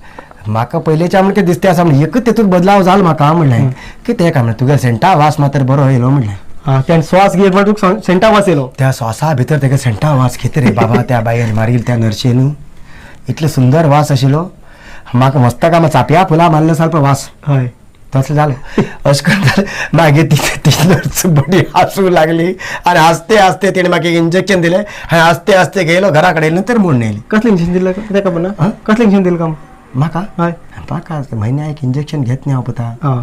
म्हाका पयलींच्या म्हणल्यार दिसते आसा म्हणलें, एकूच तेतूंत बदलाव जालो म्हाका म्हणलें, कितें काय म्हणलें, तुगे सेंटा वास मात्र बरो येयलो म्हणलें. हा, त्यान श्वास घेत म्हळ्यार तुका सेंटा वास येयलो. त्या श्वासा भितर तेका सेंटा वास घेत रे बाबा, त्या बायेन मारील त्या नर्शीन, इतलो सुंदर वास आशिल्लो म्हाका मस्तका म्हाका चाप्या फुलां मारले सारको वास. हय. तसलें जालें, अशें करून जालें. मागीर ती ती नर्स बरी हांसूंक लागली आनी हांसते हांसते तिणें म्हाका एक इंजेक्शन दिलें. हांवें हांसते हांसते गेलो घरा कडेन, नंतर मोडून येयली. कसलें इंजेक्शन दिलं कितें खबर ना? हा? कसलें इंजेक्शन दिलं का? म्हाका हय. म्हाका म्हयन्या एक इंजेक्शन घेत न्ही हांव पुता. हा.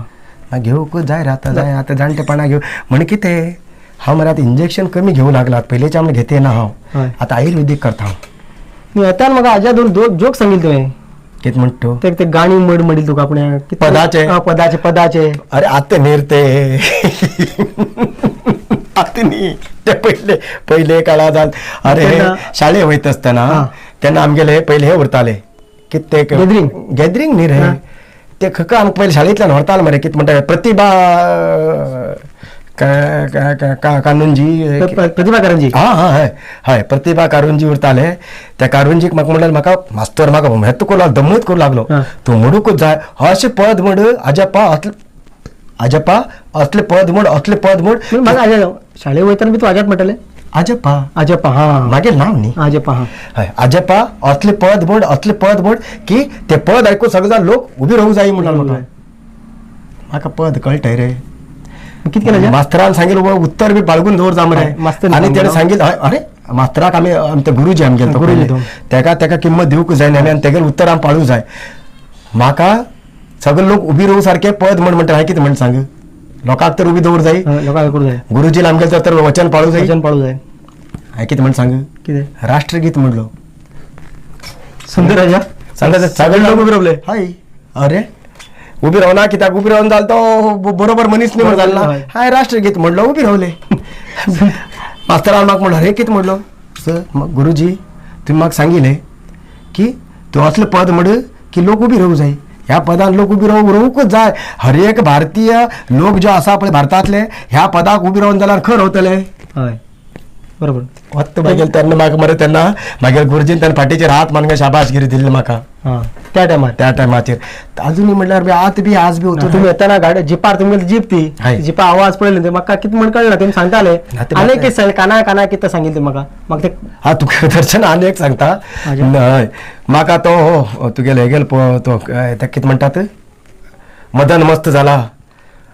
मागीर घेवकूच जाय रे आतां, जाय आतां जाणटेपणा घेव म्हण कितें हांव मरे आतां इंजेक्शन कमी घेवं लागलां, पयलींच्या म्हण घेते ना हांव. हय. आतां आयुर्वेदीक करता हांव. न्ही, आतां म्हाका आज्या दोन जोक सांगितले तुवें. कितें म्हणटा तूं? ते ते गाणी म्हण म्हणील तुका आपण पदाचे? हा, पदाचे पदाचे. अरे आतां न्ही रे ते, आतां न्ही ते पयले पयले काळार जाल. अरे तेन्ना- शाळे वयता आसतना हा. तेन्ना आमगेले पयले हे उरताले कितें ते गॅदरींग? गॅदरींग न्ही रे, हा. ते खंय आमकां पयले शाळेंतल्यान व्हरताले मरे, कितें म्हणटा प्रतिभा कानुंजी, प्रतिभा करंजी. हा हा हय हय, प्रतिभा कारुंजी उरताले. त्या कारुंजीक म्हाका म्हणल्यार म्हाका मास्तर म्हाका हेत करूं लागलो, दमूत करूं लागलो. तूं म्हणूकूच जाय अशें पद म्हण आजप्पा, असलें आजप्पा असलें पद म्हण, असलें पद म्हण. म्हाका आजा शाळे वयतना बी तूं आजात म्हणटाले? आजप्पा. आजप्पा, हा. मागीर नांव न्ही. आजप्पा, हा. हय, आजप्पा असलें पद म्हण, असलें पद म्हण की ते पद आयकून सगळे लोक उबी रावूंक जाय म्हणटालो म्हाका. म्हाका पद कळटय रे. कितें केलें? मास्तरान सांगितलं उत्तर बी बाळगून दवर जा मरे. मास्तर आनी तेणें सांगितलं, हय, अरे मास्तराक आमी आमचे गुरुजी आमगेले तो गुरुजी पयले. तो. तेका तेका किंमत दिवंक जाय न्ही आमी, आनी तेगेले उत्तर आमी पाळूंक जाय. म्हाका सगळे लोक उबी रावू सारकें पद म्हण म्हणटा, हांवें कितें म्हण सांग, लोकांक तर उबी दवर जाय. लोकांक करूं जाय. गुरुजीन आमगेले तर वचन पाळूं जाय. वचन पाळूं जाय. हांवें कितें म्हण सांग? कितें? राष्ट्रगीत म्हणलो. सुंदर आजा. सांगा, सगळे लोक उबे रावले. हय, अरे उबी रावना कित्याक? उबी रावन जाल तो बरोबर मनीस न्ही म्हण जाल ना. हांवें राष्ट्रगीत म्हणलो, उबी रावले. मास्तरान म्हाका म्हणलो, अरे कितें म्हणलो सर? गुरुजी तुमी म्हाका सांगिल्लें की तूं असलें पद म्हण की लोक उबी रावूं जाय. ह्या पदान लोक उबी रावूंकच जाय. हर एक भारतीय लोक जो आसा पळय भारतांतले, ह्या पदाक उबी रावन जाल्यार खंय रावतले? हय, बरोबर. वत्त मागीर तेन्ना म्हाका मरे, तेन्ना मागीर गुरुजीन तेन्ना फाटीचेर हात मारून शाबासगिरी दिल्ली म्हाका. हा, त्या टायमार. त्या टायमाचेर. अजूनय म्हणल्यार बी आत बी आज बी वचून तुमी येतना गाडी जिपार, तुमगेली जीप ती हय. जिपा आवाज पळयले ते म्हाका कितें म्हण कळना, तुमी सांगताले. ना ते आनी म्हाका- कितें सांगलें, काना काना कितें सांगिल्लें म्हाका, म्हाका ते हा, तुका दर्शन आनी एक सांगता. आजा. हय, म्हाका तो हो तुगेले हेगेल तो तेका कितें म्हणटात, मदन मस्त जाला,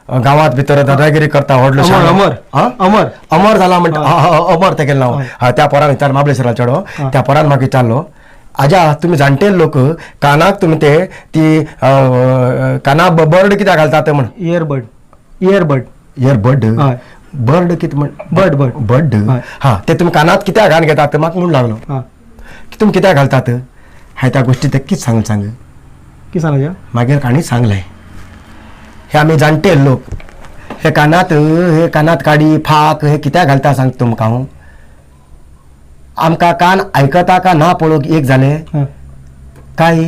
गांवांत भितर दादागिरी करता व्हडलो अमर, शाणो. अमर. हा? अमर. अमर जाला म्हणटा. हय. हा, हा, अमर तेगेलें नांव. हय. हा, त्या पोरान विचार, महाबळेश्वरा चेडो. हा. त्या पोरान म्हाका विचारलो, आजा तुमी जाणटे लोक कानाक तुमी ते ती काना बर्ड कित्याक घालतात म्हण. Earbud, earbud. इयरबड. हय. बर्ड कितें म्हण? Bird, bird. बर्ड. हय. हा, ते तुमी कानात कित्याक घालून घेतात म्हाका म्हणून लागलो. हा. की तुमी कित्याक घालतात? हांवें त्या गोश्टी तेका कितें सांग सांग? कितें सांगलें? मागीर काणी सांगलें, हे आमी जाणटे लोक हे कानात, हे कानात काडी फाक हे कित्याक घालता सांग तुमकां हांव. आमकां कान आयकता का ना पळोवंक एक जालें हा. काय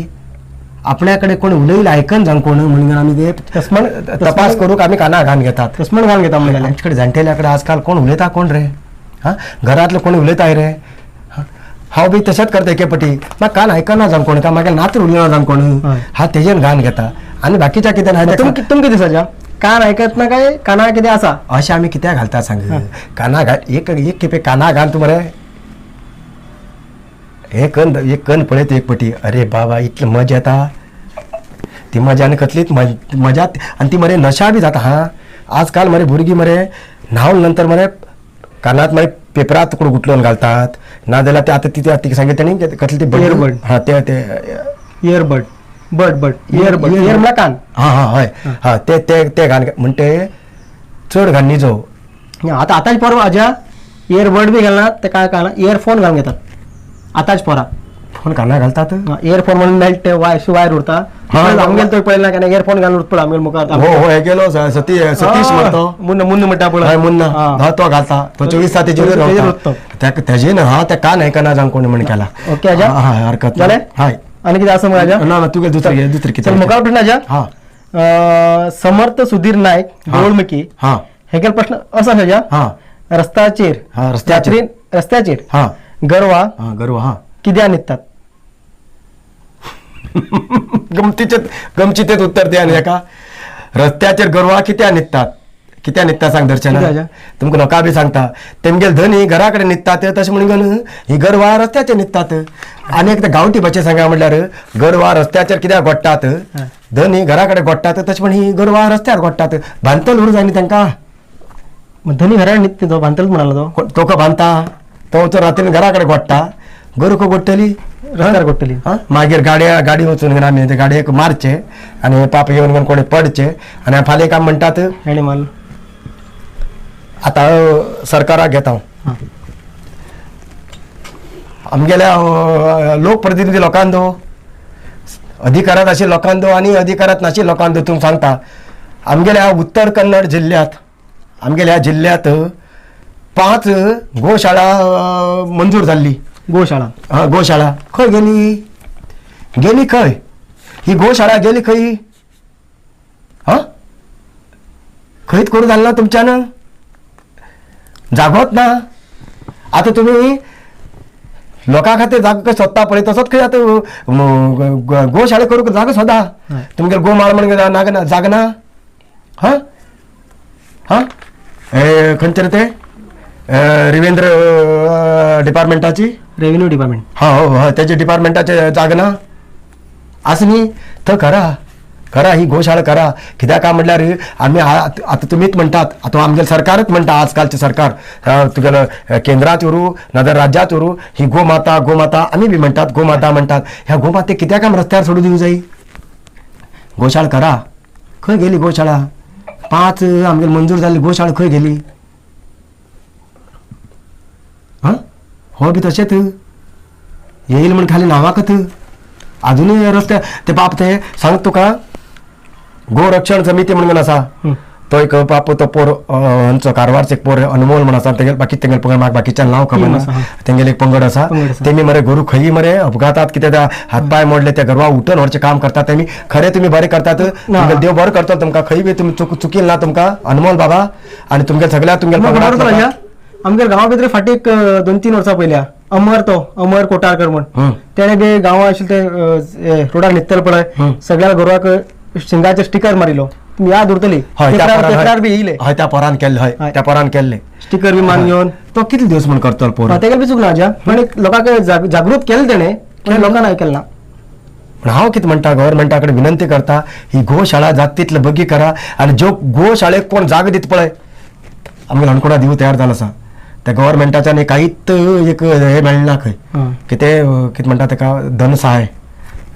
आपल्या कडेन कोण उलयले आयकन जावं कोण म्हणून आमी ते तस्मण तपास करूंक आमी काना घालून घेतात. तस्मण घालून घेता म्हणलें. आमचे कडेन जाणटेल्या कडेन आजकाल कोण उलयता कोण रे? हा, घरांतले कोण उलयताय रे? हा, हांव बी तशेंच करता एके पटी, म्हाका कान आयकना जावं कोण, काय मागीर नातर उलयना जावं कोण. हय. हा, तेजेन घाण घेता आनी बाकीच्या कितें ना. तुमकां तुमकां कितें दिसता, कान आयकत ना काय काना कितें आसा? अशें आमी कित्याक घालता सांग? काना घाल एक एक खेपे काना घाल तूं मरे, हे कन एक कन पळयत एक पटी, अरे बाबा इतली मजा येता. ती मजा आनी कसलीच मजा आनी ती मरे नशा बी जाता. हा, आजकाल मरे भुरगीं मरे न्हांवन नंतर मरे कानात मरे पेपरात तुकडो गुटलोवन घालतात, ना जाल्यार ते आतां ती तिका सांगितलें तेणी कसली ती बड Earbud. हा, ते ते earbud, bud bud, earbud, ear म्हळ्यार कान. हा हा, हय हा, ते ते ते घाण म्हणटे चड घाण न्ही जावं. आतां आतांच पोरां आज्या इयरबड बी घालनात ते, काय काना इयरफोन घालून घेतात आतांच पोरां. फोन काना घालतात? इयरफोन म्हणून मेळटा ते वायर वायर उरता. हा, आमगेले तो पळयला केन्ना इयरफोन घालून उरता पळय आमगेले मुखार. हो हो, हे गेलो सतीश म्हणतो. मुन्ना, मुन्ना म्हणटा पळय. हय, मुन्ना. हा. हा, तो घालता, तो 24 तास तेजेर तेजेर रावता. उरता. तेजे ना, हा, त्या कान आयकना जावं कोणी म्हण केला. ओके आजा. हा, हा, हरकत ना. जालें? हय. आनी कितें आसा मग आजा? ना ना, तुगे दुसरे घे, दुसरे कितें. चल मुखार प्रश्न आजा. हा. समर्थ सुधीर नायक हा. देऊळमुखी हा. हेगेल प्रश्न असो आसा आजा. हा. रस्त्याचेर हा, रस्त्याचेर. रात्री रस्त्याचेर हा. गरवा हा, गरवा, हा. कित्याक न्हिदतात? गमतीचे गमतीचेच उत्तर दे. आनी एका रस्त्याचेर गोरवां कित्याक न्हिदतात, कित्याक न्हिदता सांग दर्शना. कित्याक आजा? तुमकां लोकां बी सांगता, तेमगेल धनी घरा कडेन न्हिदतात तशें म्हणून ही गोरवां रस्त्याचेर न्हिदतात. आनी एक गांवठी भाशे सांगा म्हणल्यार गोरवां रस्त्याचेर कित्याक गोडटात, धनी घरा कडेन गोडटात तशें म्हण ही गोरवां रस्त्यार गोडटात. बांदतल उरूं जाय न्ही तांकां. मग धनी घरा न्हिदता तो बांदतलोच म्हणालो तो. तो बांदता तो तो रातीन घरा कडेन गोडटा, गोरवां खंय गोडटली? रस्त्यार गोडटली. हा, मागीर गाडया गाडी वचून घेवन आमी ते गाडयेक मारचे आनी पाप येवन घेवन कोणी पडचे आनी फाल्यां काम म्हणटात एनिमल. आतां सरकाराक घेता हांव. हा. आमगेल्या लोकप्रतिनिधी लोकांक दो, अधिकारात आशिल्ल्या लोकांक दो आनी अधिकारात नाशिल्ल्या लोकांक दो, तुमकां सांगता, आमगेल्या उत्तर कन्नड जिल्ल्यांत, आमगेल्या जिल्ल्यांत 5 गोशाळा मंजूर जाल्ली. गोशाळा. हा, गोशाळा खंय गेली? गेली खंय ही गोशाळा? गेली खंय? हा, खंयच करूं जालें ना तुमच्यान? जागोत ना. आतां तुमी लोकां खातीर जागो कशें सोदता पळय तसोच खंय आतां गोशाळे करूंक जागो सोदा. तुमगेले गो माळ म्हण नागना जागना. हां हां ए खंयचे रे ते रिवेंद्र डिपार्टमेंटाची रेव्हेन्यू डिपार्टमेंट. हा हो हय तेजे डिपार्टमेंटाचे जागना आसा न्ही थंय करा करा ही गोशाळा करा. कित्याक काय म्हटल्यार आमी आतां तुमीच म्हणटात, आतां आमगेलें सरकारच म्हणटा, आजकालचें सरकार तुगेलो केंद्रात उरूं नाजाल्यार राज्यात उरूं, ही गोमाता गोमाता आमी बी म्हणटात, गोमाता म्हणटात. ह्या गोमाते कित्याक आमी रस्त्यार सोडून दिवंक जाय? गोशाळा करा. खंय गेली गोशाळा? 5 आमगेली मंजूर जाल्ली गोशाळा खंय गेली? हां हो बी तशेंच येईल म्हण खाली नांवाकच अजूनय रस्ते ते बाप ते सांग तुका गोरक्षण समिती म्हणून आसा तो एक बाप तो पोर आमचो कारवारचो एक पोर अनमोल म्हण आसा, तेगेले बाकी तेंगेले पंगड म्हाका बाकीच्यान नांव खबर ना, तेंगेले एक पंगड आसा. तेमी मरे गोरू खंय मरे अपघातात कितें त्या हात पांय मोडले त्या गोरवा उठून व्हरचें काम करतात तेमी. खरें तुमी बरें करतात, तुमगेले देव बरो करतलो तुमकां, खंय बी तुमी चुकील ना तुमकां अनमोल बाबा आनी तुमगे सगळ्या तुमगेले. आमगे गांवा भितर फाटीं एक 2-3 वर्सां पयल्या अमर तो अमर कोटारकर म्हण तेणे बी गांवा आशिल्ले ते रोडार न्हिदतले पळय सगळ्या गोरवाक शिंगाचे स्टिकर मारिलो. तुमी याद उरतली. पेपरार बी येयले. हय त्या पोरान केल्ले. हय त्या पोरान केल्ले स्टिकर बी मारून घेवन तो कितले दिवस म्हण करतलो पोर? तेगेले बी चूक ना आज्या, पण एक लोकांक जागृत केलें तेणें, पण लोकांक आयकलें ना. पण हांव कितें म्हणटा गव्हर्मेंटा कडेन विनंती करता, ही गोशाळा जाता तितले बगी करा आनी ज्यो गोशाळेक कोण जागो दिता पळय आमगे हणकुणा दिवं तयार जालो आसा त्या गव्हर्मेंटाच्यान कांयच एक हें मेळना खंय, कितें कितें म्हणटा तेका धनसहाय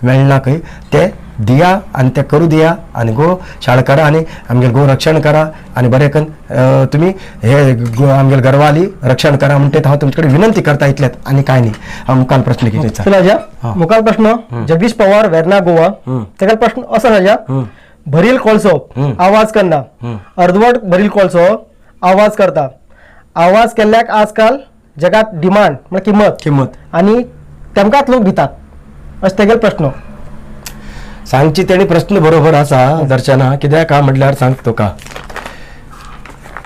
मेळना खंय, ते दिया आनी ते करूं दिया आनी गो शाळा करा आनी आमगेलें गो रक्षण करा आनी बरें करून तुमी हे आमगेले गरवाली रक्षण करा म्हणटे हांव तुमचे कडेन विनंती करता इतलेंच आनी कांय न्ही. हांव मुखार प्रश्न कितें? चला आज्या मुखार प्रश्न जगदीश पवार वेर्ना गोवा. तेका प्रश्न असो आज्या, भरील कोळसो आवाज करना, अर्दवट भरील कोळसो आवाज करता, आवाज केल्ल्याक आजकाल जगात डिमांड म्हळ्यार किंमत किंमत आनी तेमकांच लोक भितात अशें तेगेलो प्रश्न. सांगची तेणी प्रश्न बरोबर आसा दर्शना. कित्याक काय म्हटल्यार सांग तुका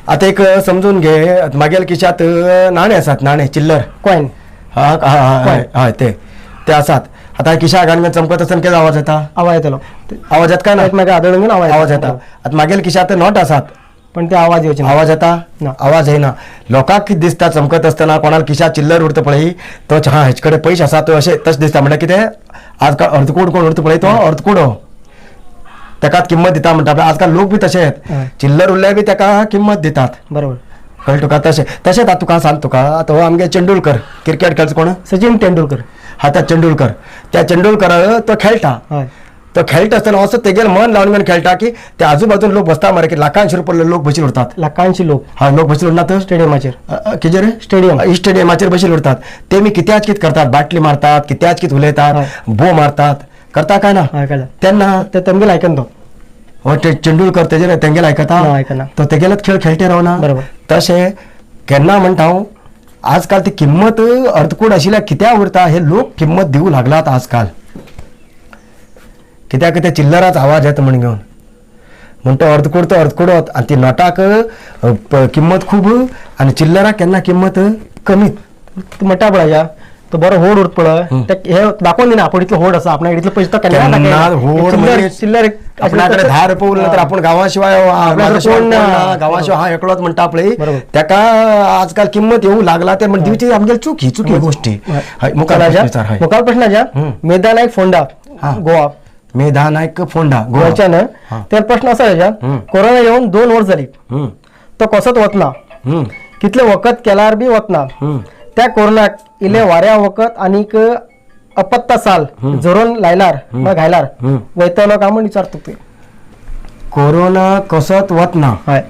आतां एक समजून घे, मागेल खिशांत नाणे आसात, नाणे चिल्लर कॉयन. हा हा हय ते ते आसात. आतां खिशाक घालून चमकत आसतना कितें आवाज येता? आवाज येतलो. आवाज येता काय ना? एकमेका आदळून घेवन आवाज येता. आतां मागेल खिशांत not आसात पण ते आवाज येवचे ना. आवाज येता? ना. आवाज येना. लोकांक कितें दिसता चमकत आसतना कोणाक खिशांत चिल्लर उरता पळय तो हा हेचे कडेन पयशे आसा तो अशें तशें दिसता. म्हणल्यार कितें आजकाल अर्दकूड कोण उरता पळय तो अर्दकुडो तेकाच किंमत दिता म्हणटा. आजकाल लोक बी तशेच चिल्लर उरल्यार बी तेका किंमत दितात. बरोबर कळ्ळें तुका? तशें तशेंच आतां तुका सांग तुका आतां हो आमगे तेंडुलकर क्रिकेट खेळचो कोण? सचिन तेंडुलकर. हा त्या तेंडुलकर, त्या तेंडुलकर तो खेळटा, हय तो खेळटा आसतना असो तेगेर मन लावन घेवन खेळटा की ते आजूबाजून लोक बसता मरे की लाखांशी रुपये लोक बशील उरतात. लाखांशी लोक. हा लोक बशील उरनात स्टेडियमाचेर. कितें रे? स्टेडियम. स्टेडियमाचेर बशील उरतात. ते मी कित्याच कित करतात, बाटली मारतात, कित्याच कित उलयतात, बो मारतात, करता काय ना? तेन्ना ते तेमगेले आयकन तो हो ते तेंडुलकर तेजेर तेंगेले आयकता आयकना, तो तेगेलेच खेळ खेळटे रावना. बरोबर. तशें केन्ना म्हणटा हांव आजकाल ती किंमत अर्दकूड आशिल्ल्या कित्याक उरता हे लोक किंमत दिवं लागलात आजकाल. कित्याक ते चिल्लराच आवाज येता म्हण घेवन म्हण तो अर्दकूड तो अर्दकुडोत आनी ती नोटाक किंमत खूब आनी चिल्लराक केन्ना किंमत कमी. म्हणटा पळय तो बरो होड उरता पळय ते हे दाखोवन दिना आपूण इतलो होड आसा, आपणाक इतलो पयशे तो केन्ना होड चिल्लर आपणाकडे 10 रुपये उरले तर आपण गावाशिवाय गावाशिवाय हा एकलोच म्हणटा पळय तेका आजकाल किंमत येवं लागला. ते म्हण दिवची आमगेली चूक ही चुकी गोष्टी. मुखार प्रश्न आज्या मेधा नायक फोंडा गोवा. मेधा नायक फोंडा गोवाच्यान तर प्रश्न असा आज्या, कोरोना येवन 2 वर्स जाली तो कसोच वतना, कितले वखद केल्यार बी वतना, त्या कोरोनाक इल्ले वाऱ्या वखद आनीक अपत्ता साल झरोवन लायलार घायलार वयतलो काय म्हण विचारता तुका. कोरोना कसोच वतना हय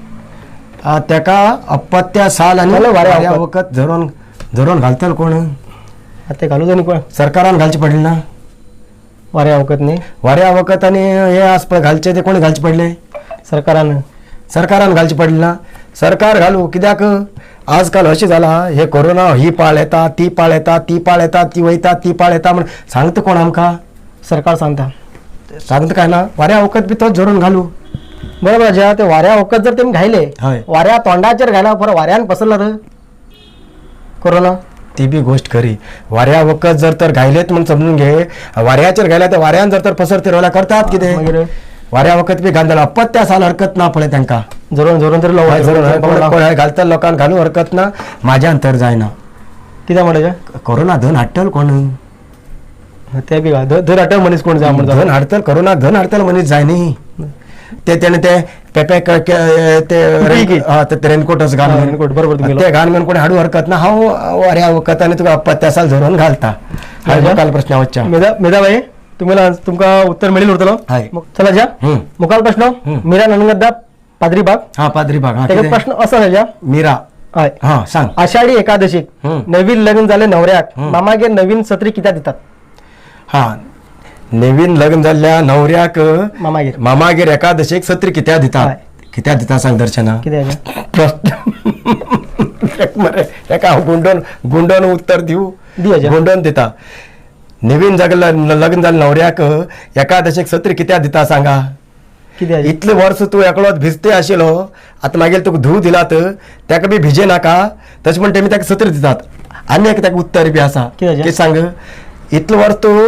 तेका अपत्या साल आनी वाऱ्या वखद झरोवन झरोवन घालतलो कोण? आतां घालू जाय न्ही कोण? सरकारान घालचें पडलें ना वाऱ्या वखद न्ही? वाऱ्या वखद आनी हे आस पळय घालचें ते कोणी घालचें पडलें? सरकारान. सरकारान घालचें पडलें ना? सरकार घालू कित्याक आजकाल अशें जालां हे कोरोना ही पाळ येता ती पाळ येता ती पाळ येता ती वयता ती पाळ येता म्हण सांगता कोण आमकां? सरकार सांगता. सांगता काय ना? वाऱ्या वखद बी तोच झरोवन घालू. बरोबर आज्या, ते वाऱ्या वखद जर तेमी घायले, हय. वाऱ्या तोंडाचेर घायला बरं वाऱ्यान पसरला तर कोरोना. ती बी गोष्ट खरी. वाऱ्या वखद जर तर घायलेत म्हण समजून घे, वाऱ्याचेर घायल्या त्या वाऱ्यान जर तर पसरते रोला करतात कितें. मागीर वाऱ्या वखद बी घालून अपत्य आसा हरकत ना पळय तांकां. जरून जरून तरी हय, जरून, हय, लाव. कोण घालता लोकांक घालूं हरकत ना, म्हाज्यान तर जायना. कितें म्हणटा? कोरोना धन हाडटल कोण? ते बी धर आठव मनीस कोण जाय म्हणटा. धन हाडतल, कोरोनाक धन हाडतल मनीस जाय न्ही. ते तेणे ते पेपे ते PPE. हा, ते रेनकोटच घाल. हा, रेनकोट, बरोबर तुमगेलो. ते घाल म्हणून कोणी हाडू हरकत ना. हांव वाऱ्या वखद आनी तुका अपत्यासाल झरोवन घालता. हांवें मुखाल प्रश्न वच्चा. मेधा मेधाबाई, तुम्हाला तुमका उत्तर मिळेल उरतलो. हय. चला ज्या हम्म. मुखाल प्रश्न. मीरा ननगद्दा, पादरीबाग. हा, पादरी बाग, हा. तेका कितें? प्रश्न असो आसा. मीरा. हय. हा, सांग. आषाढी एकादशीक हम्म. नवीन लग्न झाले नवऱ्याक मामागेर नवीन सत्री कित्याक दितात? हा, नवीन लग्न जाल्ल्या नवऱ्याक मामागेर. मामागेर एकादशीक सत्री कित्याक दिता? हय. कित्याक दिता सांग दर्शना. कित्याक? प्रश्न मरे तेका हांव गुंडोवन गुंडोवन उत्तर दिवं? दी आज्या. गुंडोवन दिता. नवीन जगला लग्न जाल्ल्या नवऱ्याक एकादशीक सत्री कित्याक दिता सांगा. कित्याक? इतले वर्स तूं एकलोच भिजते आशिल्लो, आतां मागीर तुका धूव दिलात, ताका बी भिजे नाका तशें म्हण तेमी ताका सत्री दितात. आनी एक ताका उत्तर बी आसा. कितें? कितें सांग? इतले वर्स तूं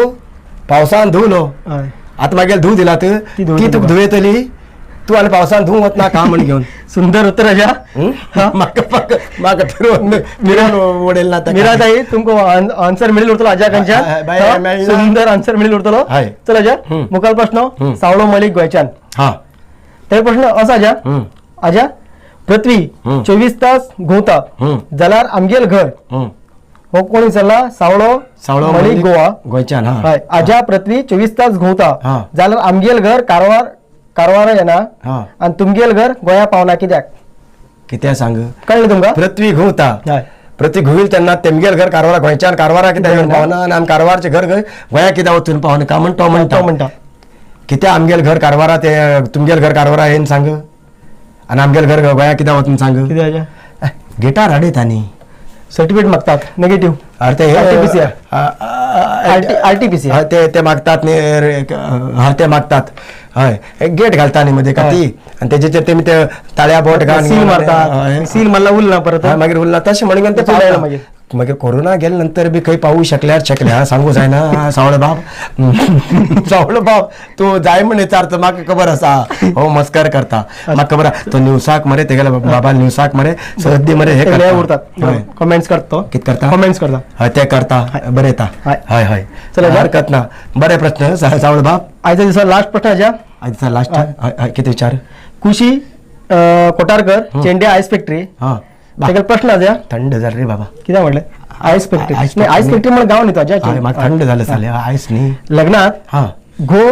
पावसान धुवलो, हय. आतां मागीर धूव दिलात, ती धुवूं ती तुका तुका. धुवेतली, तूं आनी पावसान धुवूं वतना का म्हण घेवन. सुंदर उत्तर आज्या. म्हाका म्हाका म्हाका फिरोवन फिरोवन उडयलें ना ताका. मीरा ताई, तुमको आन्सर मिळेल उरतलो आज्या हय, हय, बाय, कंच्यान. मेळ्ळा. सुंदर आन्सर मिळेल उरतलो. हय. चल आज्या, हम्म. मुखाल प्रश्न. हम्म. सावळो मलिक, गोंयच्यान. हा. ते प्रश्न असो आज्या. हम्म. आज्या, पृथ्वी हम्म. 24 तास घुंवता हम्म. जाल्यार आमगेल घर. हम्म. हो कोण विचारला? सावळो सावळो मलिक, गोवा. गोंयच्यान, हा. हय आज्या, पृथ्वी 24 तास घुंवता हा. जाल्यार आमगेल घर कारवार कारवारा येना हा. आणि तुमगेल घर गोंया पावना कित्याक? कित्याक सांग? कळ्ळें तुमकां? पृथ्वी घुंवता. हय. पृथ्वी घुंवील तेन्ना तेमगेल घर कारवारा गोंयच्यान कारवारा कित्याक येवन पावना आनी आमी कारवारचें घर गोंया कित्याक वचून पावना का म्हण तो म्हणटा. तो म्हणटा. कित्याक आमगेल घर कारवारा ते तुमगेल घर कारवारा येवन सांग आनी आमगेल घर गोंया कित्याक वचून सांग. कितें आज्या? गिटार हाडयत आनी सर्टिफिकेट मागतात नेगेटिव्ह. अरे ते RT-PCR. RT-PCR. हय, ते ते मागतात न्ही रे, हय ते मागतात. हय, एक गेट घालता न्ही मदीं का ती आनी तेजेचेर तेमी ते ताळ्या बोट घालून सील मारतात, सील मारला उरला परत. हय, मागीर उरला तशें म्हणून ते ते पावता. मागीर. मागीर कोरोना गेले नंतर बी खंय पावूं शकल्यार शकले. हा, सांगू जायना. सावळ बाब, सावळ बाब, तूं जाय म्हण विचारता म्हाका खबर आसा. हो, मस्कर करता, म्हाका खबर आसा. तो न्यूसाक मरे, तेगेल्या बाबा न्यूसाक मरे सद्दी मरे हे ते करता. उरतात. हय. कमेंट्स करतो. कित करता? कमेंट्स करता. हय, ते करता, बरें येता. हय. हय हय. चला जा. हरकत ना. बरे प्रश्न सावळ बाब. आयच्या दिसा लास्ट प्रश्न आज्या. आजचा लास्ट. हय हय, कितें विचार? कुशी कोटारकर, चेंडे आयस फॅक्टरी. हा. तेका प्रश्न आज्या. थंड झालं रे बाबा. कितें म्हणलें? आयस फॅक्टरी. आयस नाही, आयस फॅक्टरी म्हणून गांव न्ही तो आज्या. हय, म्हाका थंड झालं चालें. आयस न्ही. लग्नात हा. घो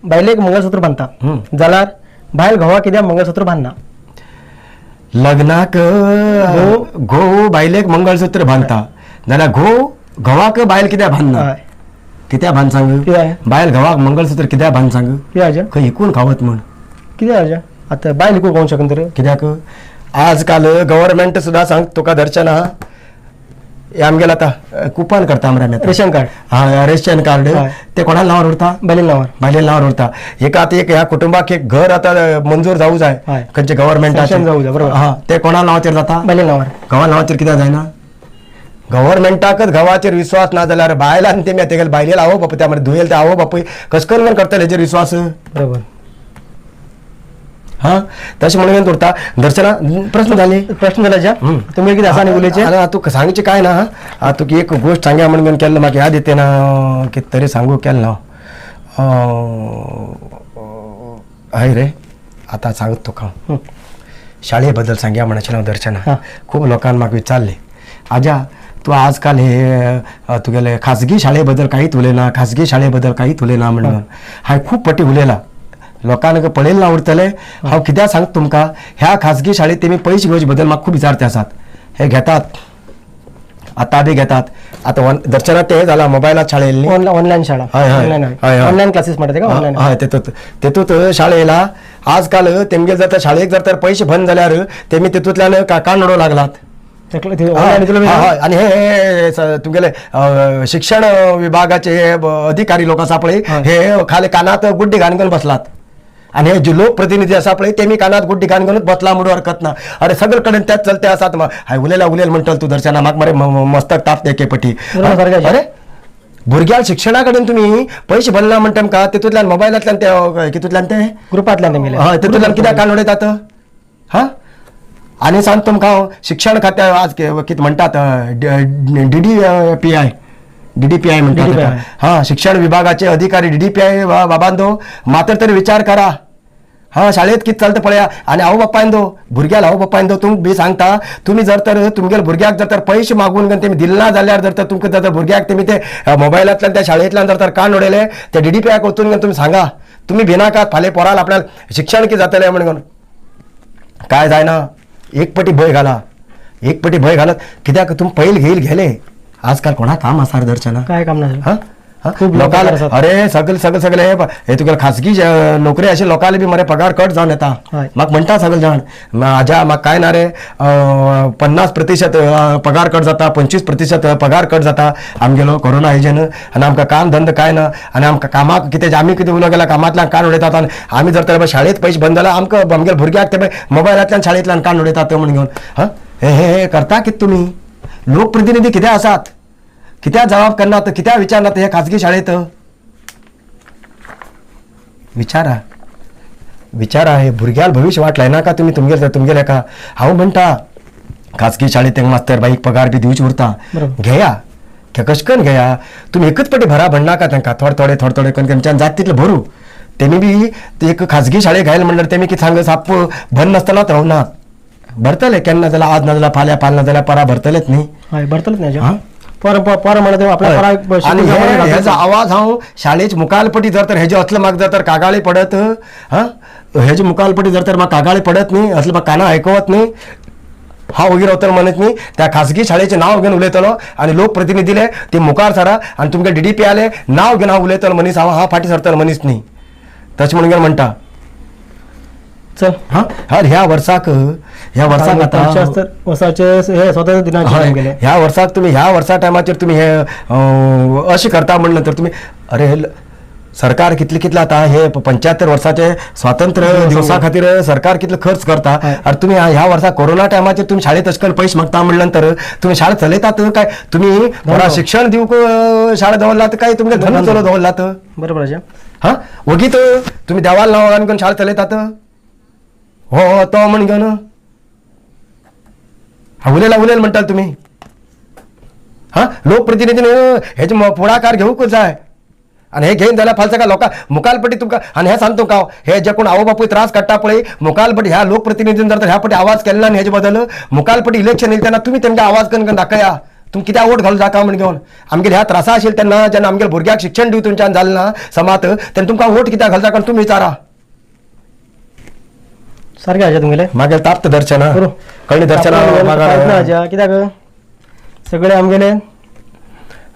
बायलेक मंगळसूत्र बांधता हम्म. जाल्यार बायल घोवा कित्याक मंगळसूत्र बांदना? लग्नाक घोव बायलेक मंगळसूत्र बांधता जाल्यार घोव घोवाक बायल कित्याक बांदना? हय. कित्याक बांद सांग? कित्याक? बायल घोवाक मंगळसूत्र कित्याक बांद सांग? कितें आज्या? खंय इकून खावत म्हण. कितें आज्या, आतां बायल इकूंक कोण शकना तर? कित्याक आजकाल गव्हर्मेंट सुद्दां सांग तुका दर्शना, हे आमगेले आतां कुपन करता मरे आमी आतां. Ration card. हा, रेशन कार्ड. हय. ते कोणा नांवार उरता? बायले नांवार. बायले नांवार उरता. एका आतां एक ह्या कुटुंबाक एक घर आतां मंजूर जावूं जाय. हय. खंयचे गव्हर्मेंटाचें Sanction जावूं जाय, बरोबर. हा, ते कोणा नांवाचेर जाता? बायले नांवार. घोवा नांवाचेर कित्याक जायना? गव्हर्मेंटाकच घोवाचेर विश्वास ना जाल्यार बायलान तेमी तेगेले बायलेला आवय बापूय त्या मरे धुयेल ते आवय बापूय कशें करून करतले हेजेर विश्वास? बरोबर. हा, तशें म्हणून उरता दर्शना. प्रश्न जाले? प्रश्न जाला आज्या. तुमी कितें आसा न्ही उलोवचें? आनी तुका सांगचें काय ना. आतां तुका एक गोश्ट सांगया म्हणून केल्लो, म्हाका याद येते ना, कितें तरी सांगू केलें ना. हय रे, आतां सांगता तुका हांव. शाळे बद्दल सांगया म्हणचें हांव दर्शना. हा. खूब लोकान म्हाका विचारलें, आज्या तूं आजकाल हे तुगेले खाजगी शाळे बद्दल कांयच उलयना, खाजगी शाळे बद्दल कांयच उलयना म्हणून. हांवें खूब पटी उलयला, लोकांक पळयलें ना उरतलें. हांव कित्याक सांगता तुमकां, ह्या खाजगी शाळेंत तेमी पयशे घेवचे बद्दल म्हाका खूब विचारते आसात. हे घेतात, आतां बी घेतात. आतां दर्शना तें जालां मोबायलात शाळा येयली न्ही. ऑनलायन शाळा. हय, हय. ऑनलायन. हय, हय. ऑनलायन क्लासीस म्हणटा ते का ऑनलायन? हय, तेतूंत तेतूंत शाळा येयला. आजकाल तेमगेल जर तर शाळेक जर तर पयशे बंद जाल्यार तेमी तेतूंतल्यान कान उडोवंक लागलात. ऑनलायन. हय, हय. आनी हे हे तुमगेले शिक्षण विभागाचे हे अधिकारी लोक आसा पळय, हय. हे खाली कानात गुड्डी घालून घेवन बसलात. आनी हे जे लोकप्रतिनिधी आसा पळय तेमी कानात गुड्डी घालून घेवन बसला म्हणून हरकत ना. अरे सगळे कडेन त्याच चलते आसात. हांवें उलयला उलयल म्हणटलो तूं दर्शना, म्हाका मरे मस्तक ताप एके पटी. अरे भुरग्याक शिक्षणा कडेन तुमी पयशे भरला म्हणटा आमकां, तितूंतल्यान मोबायलांतल्यान ते कितूंतल्यान ते ग्रुपांतल्यान तेंगेले हय तितूंतल्यान कित्याक कान उडयतात? हा आनी सांग तुमकां हांव, शिक्षण खात्या आज कितें म्हणटात DDPI, DDPI म्हणटात. हा शिक्षण विभागाचे अधिकारी DDPI बाबांदो मात्र तरी विचार करा. हा शाळेत कितें चलता पळया. आनी आवय बापायन दो भुरग्याक आवय बापायन दो तुमकां बी सांगता, तुमी जर तर तुमगेल्या भुरग्याक जर तर पयशे मागून तेमी दिले ना जाल्यार जर तर तुमकां जर तर भुरग्याक तेमी ते मोबायलांतल्यान त्या शाळेंतल्यान जर तर कान उडयले ते DDPI वचून तुमी सांगा, तुमी भिनाकात फाल्यां पोराल आपल्याक शिक्षण कितें जातलें म्हणून. काय जायना, एक पटी भंय घाला, एक पटी भंय घालत कित्याक तुमी पयल घेयल गेले. आजकाल कोणाक काम आसा दर्शना? काय काम ना. हा खूब लोकांक अरे सगळे सगळे सगळे हे तुका खासगी नोकरी अशे लोकांले बी मरे पगार कट जावन येता. म्हाका म्हणटा सगळे जाण आजा म्हाका काय ना रे 50% पगार कट जाता, 25% पगार कट जाता आमगेलो कोरोना हेजेन. आनी आमकां काम धंदो काय ना, आनी आमकां कामाक कितें आमी कितें उलो गेल्यार कामांतल्यान कान उडयतात. आनी आमी जर तर शाळेंत पयशे बंद जाल्यार आमकां आमगेल्या भुरग्याक ते मोबायलांतल्यान शाळेंतल्यान कान उडयतात म्हणून घेवन. हा हे हे करता कितें तुमी? लोकप्रतिनिधी कितें आसात? कित्याक जबाब करनात, कित्याक विचारनात हे खाजगी शाळेत? विचारा विचारा, हे भुरग्याल भविष्य वाट लायनाका तुमी तुमगेले तुमगेले का. हांव म्हणटा खाजगी शाळेत तेंका मास्तर बाईक पगार बी दिवचे उरता, घेया कशें करून घेया. तुमी एकच पटी भरा म्हणनाका तांकां, थोडे थोडे थोडे थोडे करून तेमच्यान जाता तितले भरू. तेमी बी एक खाजगी शाळेक घायल म्हणल्यार तेमी कितें सांग साप्प भर नासतनाच रावनात, भरतले केन्ना जाल्यार आज ना जाल्यार फाल्यां, फाल्यां ना जाल्यार परां भरतलेच न्ही. हय भरतलेच न्ही. पर म्हणत आनी हेजो आवाज हांव शाळेच्या मुखालपटी जर तर हेजे असले म्हाका जर तर कागाळी पडत, हा हेजे मुखालपटी जर तर म्हाका कागाळी पडत न्ही, असले म्हाका कानां आयकवत न्ही, हांव वगीर रावतलो म्हणत न्ही. त्या खासगी शाळेचें नांव घेवन उलयतलो आनी लोकप्रतिनिधीले ते मुखार सरा आनी तुमगे DDPI नांव घेवन हांव उलयतलो मनीस, हांव हांव फाटीं सरतलो मनीस न्ही. तशें म्हणून म्हणटा. चल हा ह्या वर्साक ह्या वर्साक आतां वर्साचे हे स्वातंत्र्य दिनाचे ह्या वर्साक तुमी ह्या वर्सा टायमाचेर तुमी हे अशें करता म्हणलं तर तुमी अरे सरकार कितले कितले आतां हे 75 वर्साचे स्वातंत्र्य दिवसा खातीर सरकार कितले खर्च करता. अरे तुमी ह्या वर्सा कोरोना टायमाचेर तुमी शाळेत अशें करून पयशे मागता म्हणलं तर तुमी शाळा चलयतात काय? तुमी पोरां शिक्षण दिवंक शाळा दवरलात काय तुमगे धंदो चलो दवरलात? बरोबर. हा वगीत तुमी देवाला नांव घालून शाळा चलयतात हो हो तो म्हण घेवन हा उलयला उलयल म्हणटाल तुमी. हा लोकप्रतिनिधीन हेजे फुडाकार घेवंकूच जाय. आनी हे घेवन जाल्यार फाल्यां सकाळ लोकां मुखालपटी तुमकां. आनी हें सांगता तुमकां हांव, हे जे कोण आवय बापूय त्रास काडटा पळय मुखालपटी ह्या लोकप्रतिनिधीन जर तर ह्या पटी आवाज केलो ना हेजे बदल मुखालपटी इलेक्शन येयलें तेन्ना तुमी तेमकां आवाज करून दाखया तुमी कित्याक वोट घालूं जाका म्हण घेवन. आमगेर ह्या त्रासा आशिल्ले तेन्ना जेन्ना आमगेल्या भुरग्याक शिक्षण दिवं तुमच्यान जालें ना समात तेन्ना तुमकां वोट कित्याक घालता कारण तुमी विचारा. सारकें आसा तुमगेलें मागीर ताप्त दर्शना कळ्ळें दर्शना कित्याक सगळे आमगेले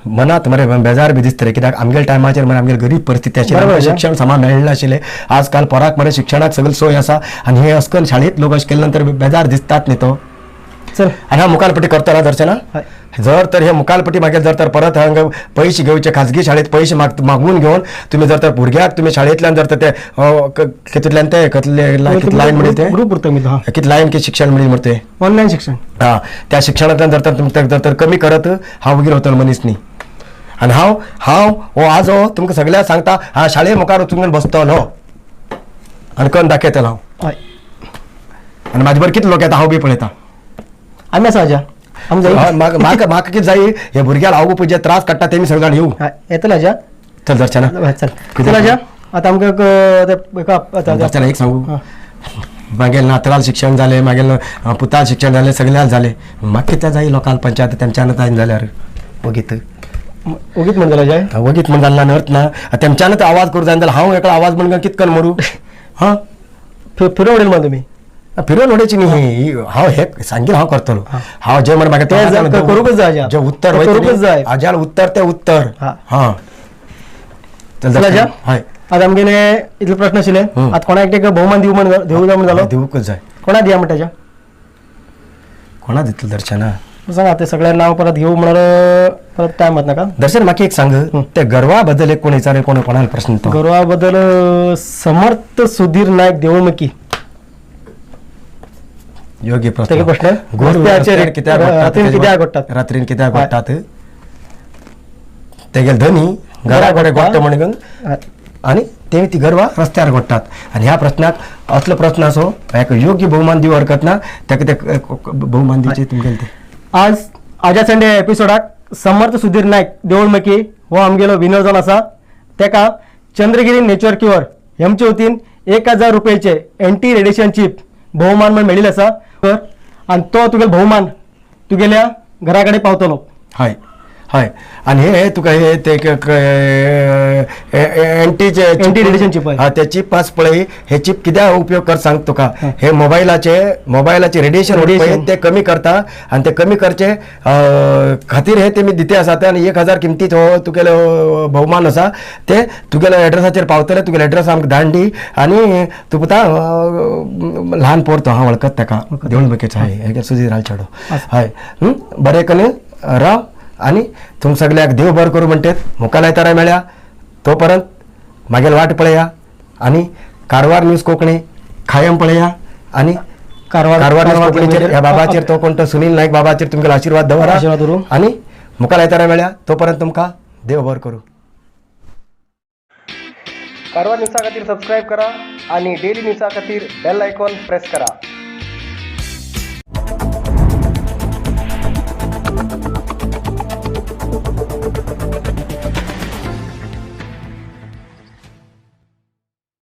मनात मरे बेजार बी दिसता रे कित्याक आमगेल्या टायमाचेर मरे आमगेली गरीब परिस्थिती आशिल्ली, शिक्षण समा मेळनाशिल्लें. आजकाल पोराक मरे शिक्षणाक सगळी सोय आसा आनी हे अशें करून शाळेंत लोक अशें केले नंतर बेजार दिसतात न्ही तो. चल आनी हांव मुखालपटी करतना दर्शना जर तर हे मुखालपटी मागीर जर तर परत हांगा पयशे घेवचे खाजगी शाळेंत पयशे मागून घेवन तुमी जर तर भुरग्याक तुमी शाळेंतल्यान जर तर ते कितल्यान ते कितले लायन मिळेल ते ग्रुप उरता कितले लायन कितें शिक्षण मिळेल मरे ते ऑनलायन शिक्षण. हा त्या शिक्षणांतल्यान जर तर तुमकां जर तर कमी करत हांव वगीर वतलो मनीस न्ही. आनी हांव हांव हो आजो तुमकां सगळ्यांक सांगता, हा शाळे मुखार वचून बसतलो आनी कन्न दाखयतलो हांव. आनी म्हाजे बरोबर कितले लोक येता हांव बी पळयता. आमी आसा आजा म्हाका म्हाका कितें जाय हे भुरग्याक आवय बापूय जे त्रास काडटा तेमी सगळे जाण येवं. येतले आजा. चल दर्शना चल चल आजा. आतां आमकां दर्शना एक सांगू, मागीर नातराल शिक्षण जालें, मागीर पुताल शिक्षण जालें, सगळ्याक जालें. म्हाका कितें जाय लोकांक पंचायत तेमच्यान जायना जाल्यार वगीत वगीत म्हण जालो जाय वगीत म्हण जालें ना अर्थ ना. तेमच्यान तर आवाज करूं जायना जाल्यार हांव एकलो आवाज म्हण कितें करून मरूं? हां फिरोवन उडयलें म्हण तुमी फिरोवन उडयची न्ही. हांव हे सांगील हांव करतलो. हांव जे म्हण म्हाका तें करूंकच जाय, जे उत्तर करूंकच जाय आज्याल उत्तर तें उत्तर. हां चल आजा. हय आतां आमगेले इतले प्रश्न आशिल्ले. आतां कोणाक एक भोवमान दिवं म्हण दिवं जाय म्हण जालो दिवंकच जाय. कोणा दिया म्हणटा कोणा दितलो दर्शना? सांगा ते सगळ्या नाव परत घेऊ म्हणल्यार परत टायम वत नाका. दर्शन, म्हाका एक सांग, ते गर्वा बद्दल एक कोण विचारले, कोण कोणाला प्रश्न तो? गोरवा बद्दल समर्थ सुधीर नायक देवळमुखी. योग्य प्रश्न. तेगे प्रश्न? गोरव रस्त्याचेर रस्त्यार कित्याक गोडटात? रात्रीन कित्याक गोडटात? रात्रीन कित्याक गोडटात? तेगेले धनी घरा कडेन गोडटा म्हणून आनी ते ती गरवा रस्त्यार गोडटात. आनी ह्या प्रश्नाक, असलो प्रश्न आसो, हेका योग्य भोवमान दिवं हरकत ना. ताका ते भोवमान दिवचे तुमगेले ते. आज आजा संडे एपिसोडाक समर्थ सुधीर नायक देवळमकी हो आमगेलो विनर जावन आसा. तेका चंद्रगिरी नेचर क्युअर हेमचे वतीन 1000 रुपयाचे एंटी रेडिएशन चीप भोवमान म्हण मेळिल्लो आसा तर आनी तो तुगेलो भोवमान तुगेल्या घरा कडेन पावतलो. हय हय, आनी हे तुका हे ते एंटीचे Anti radiation chip, हय. हा, ते चिप पास पळय. हे चिप कित्याक उपयोग कर सांग तुका. हे मोबायलाचे मोबायलाचे रेडिएशन Radiation. पळय ते कमी करता आनी ते कमी करचे खातीर हे तेमी दिते आसा ते. आनी 1000 किमतीत हो तुगेलो भोवमान आसा, ते तुगेल्या एड्रेसाचेर पावतले. तुगेले एड्रेस आमकां धाडून दी. आनी तूं पुता ल्हान पोर तो, हांव वळखत ताका, देवळमुखेचो आहे सुधीर चेडो. हय, बरें करून राव आनी तुम सगळ्याक देव बरो करूं म्हणटेत. मुखार आयतारा मेळ्या, तो पर्यंत मागीर वाट पळया आनी कारवार न्यूज कोंकणी कायम पळया आनी कारवार कारवार न्यूज कोंकणीचेर ह्या बाबाचेर, तो कोण तो सुनील नायक बाबाचेर तुमगेलो आशिर्वाद दवरा. आशिर्वाद दवरूं. आनी मुखार आयतारा मेळ्या, तो पर्यंत तुमकां देव बरो करूं. कारवार न्यूजा खातीर सबस्क्रायब करा आणि डेली न्यूजा खातीर बेल आयकॉन प्रेस करा.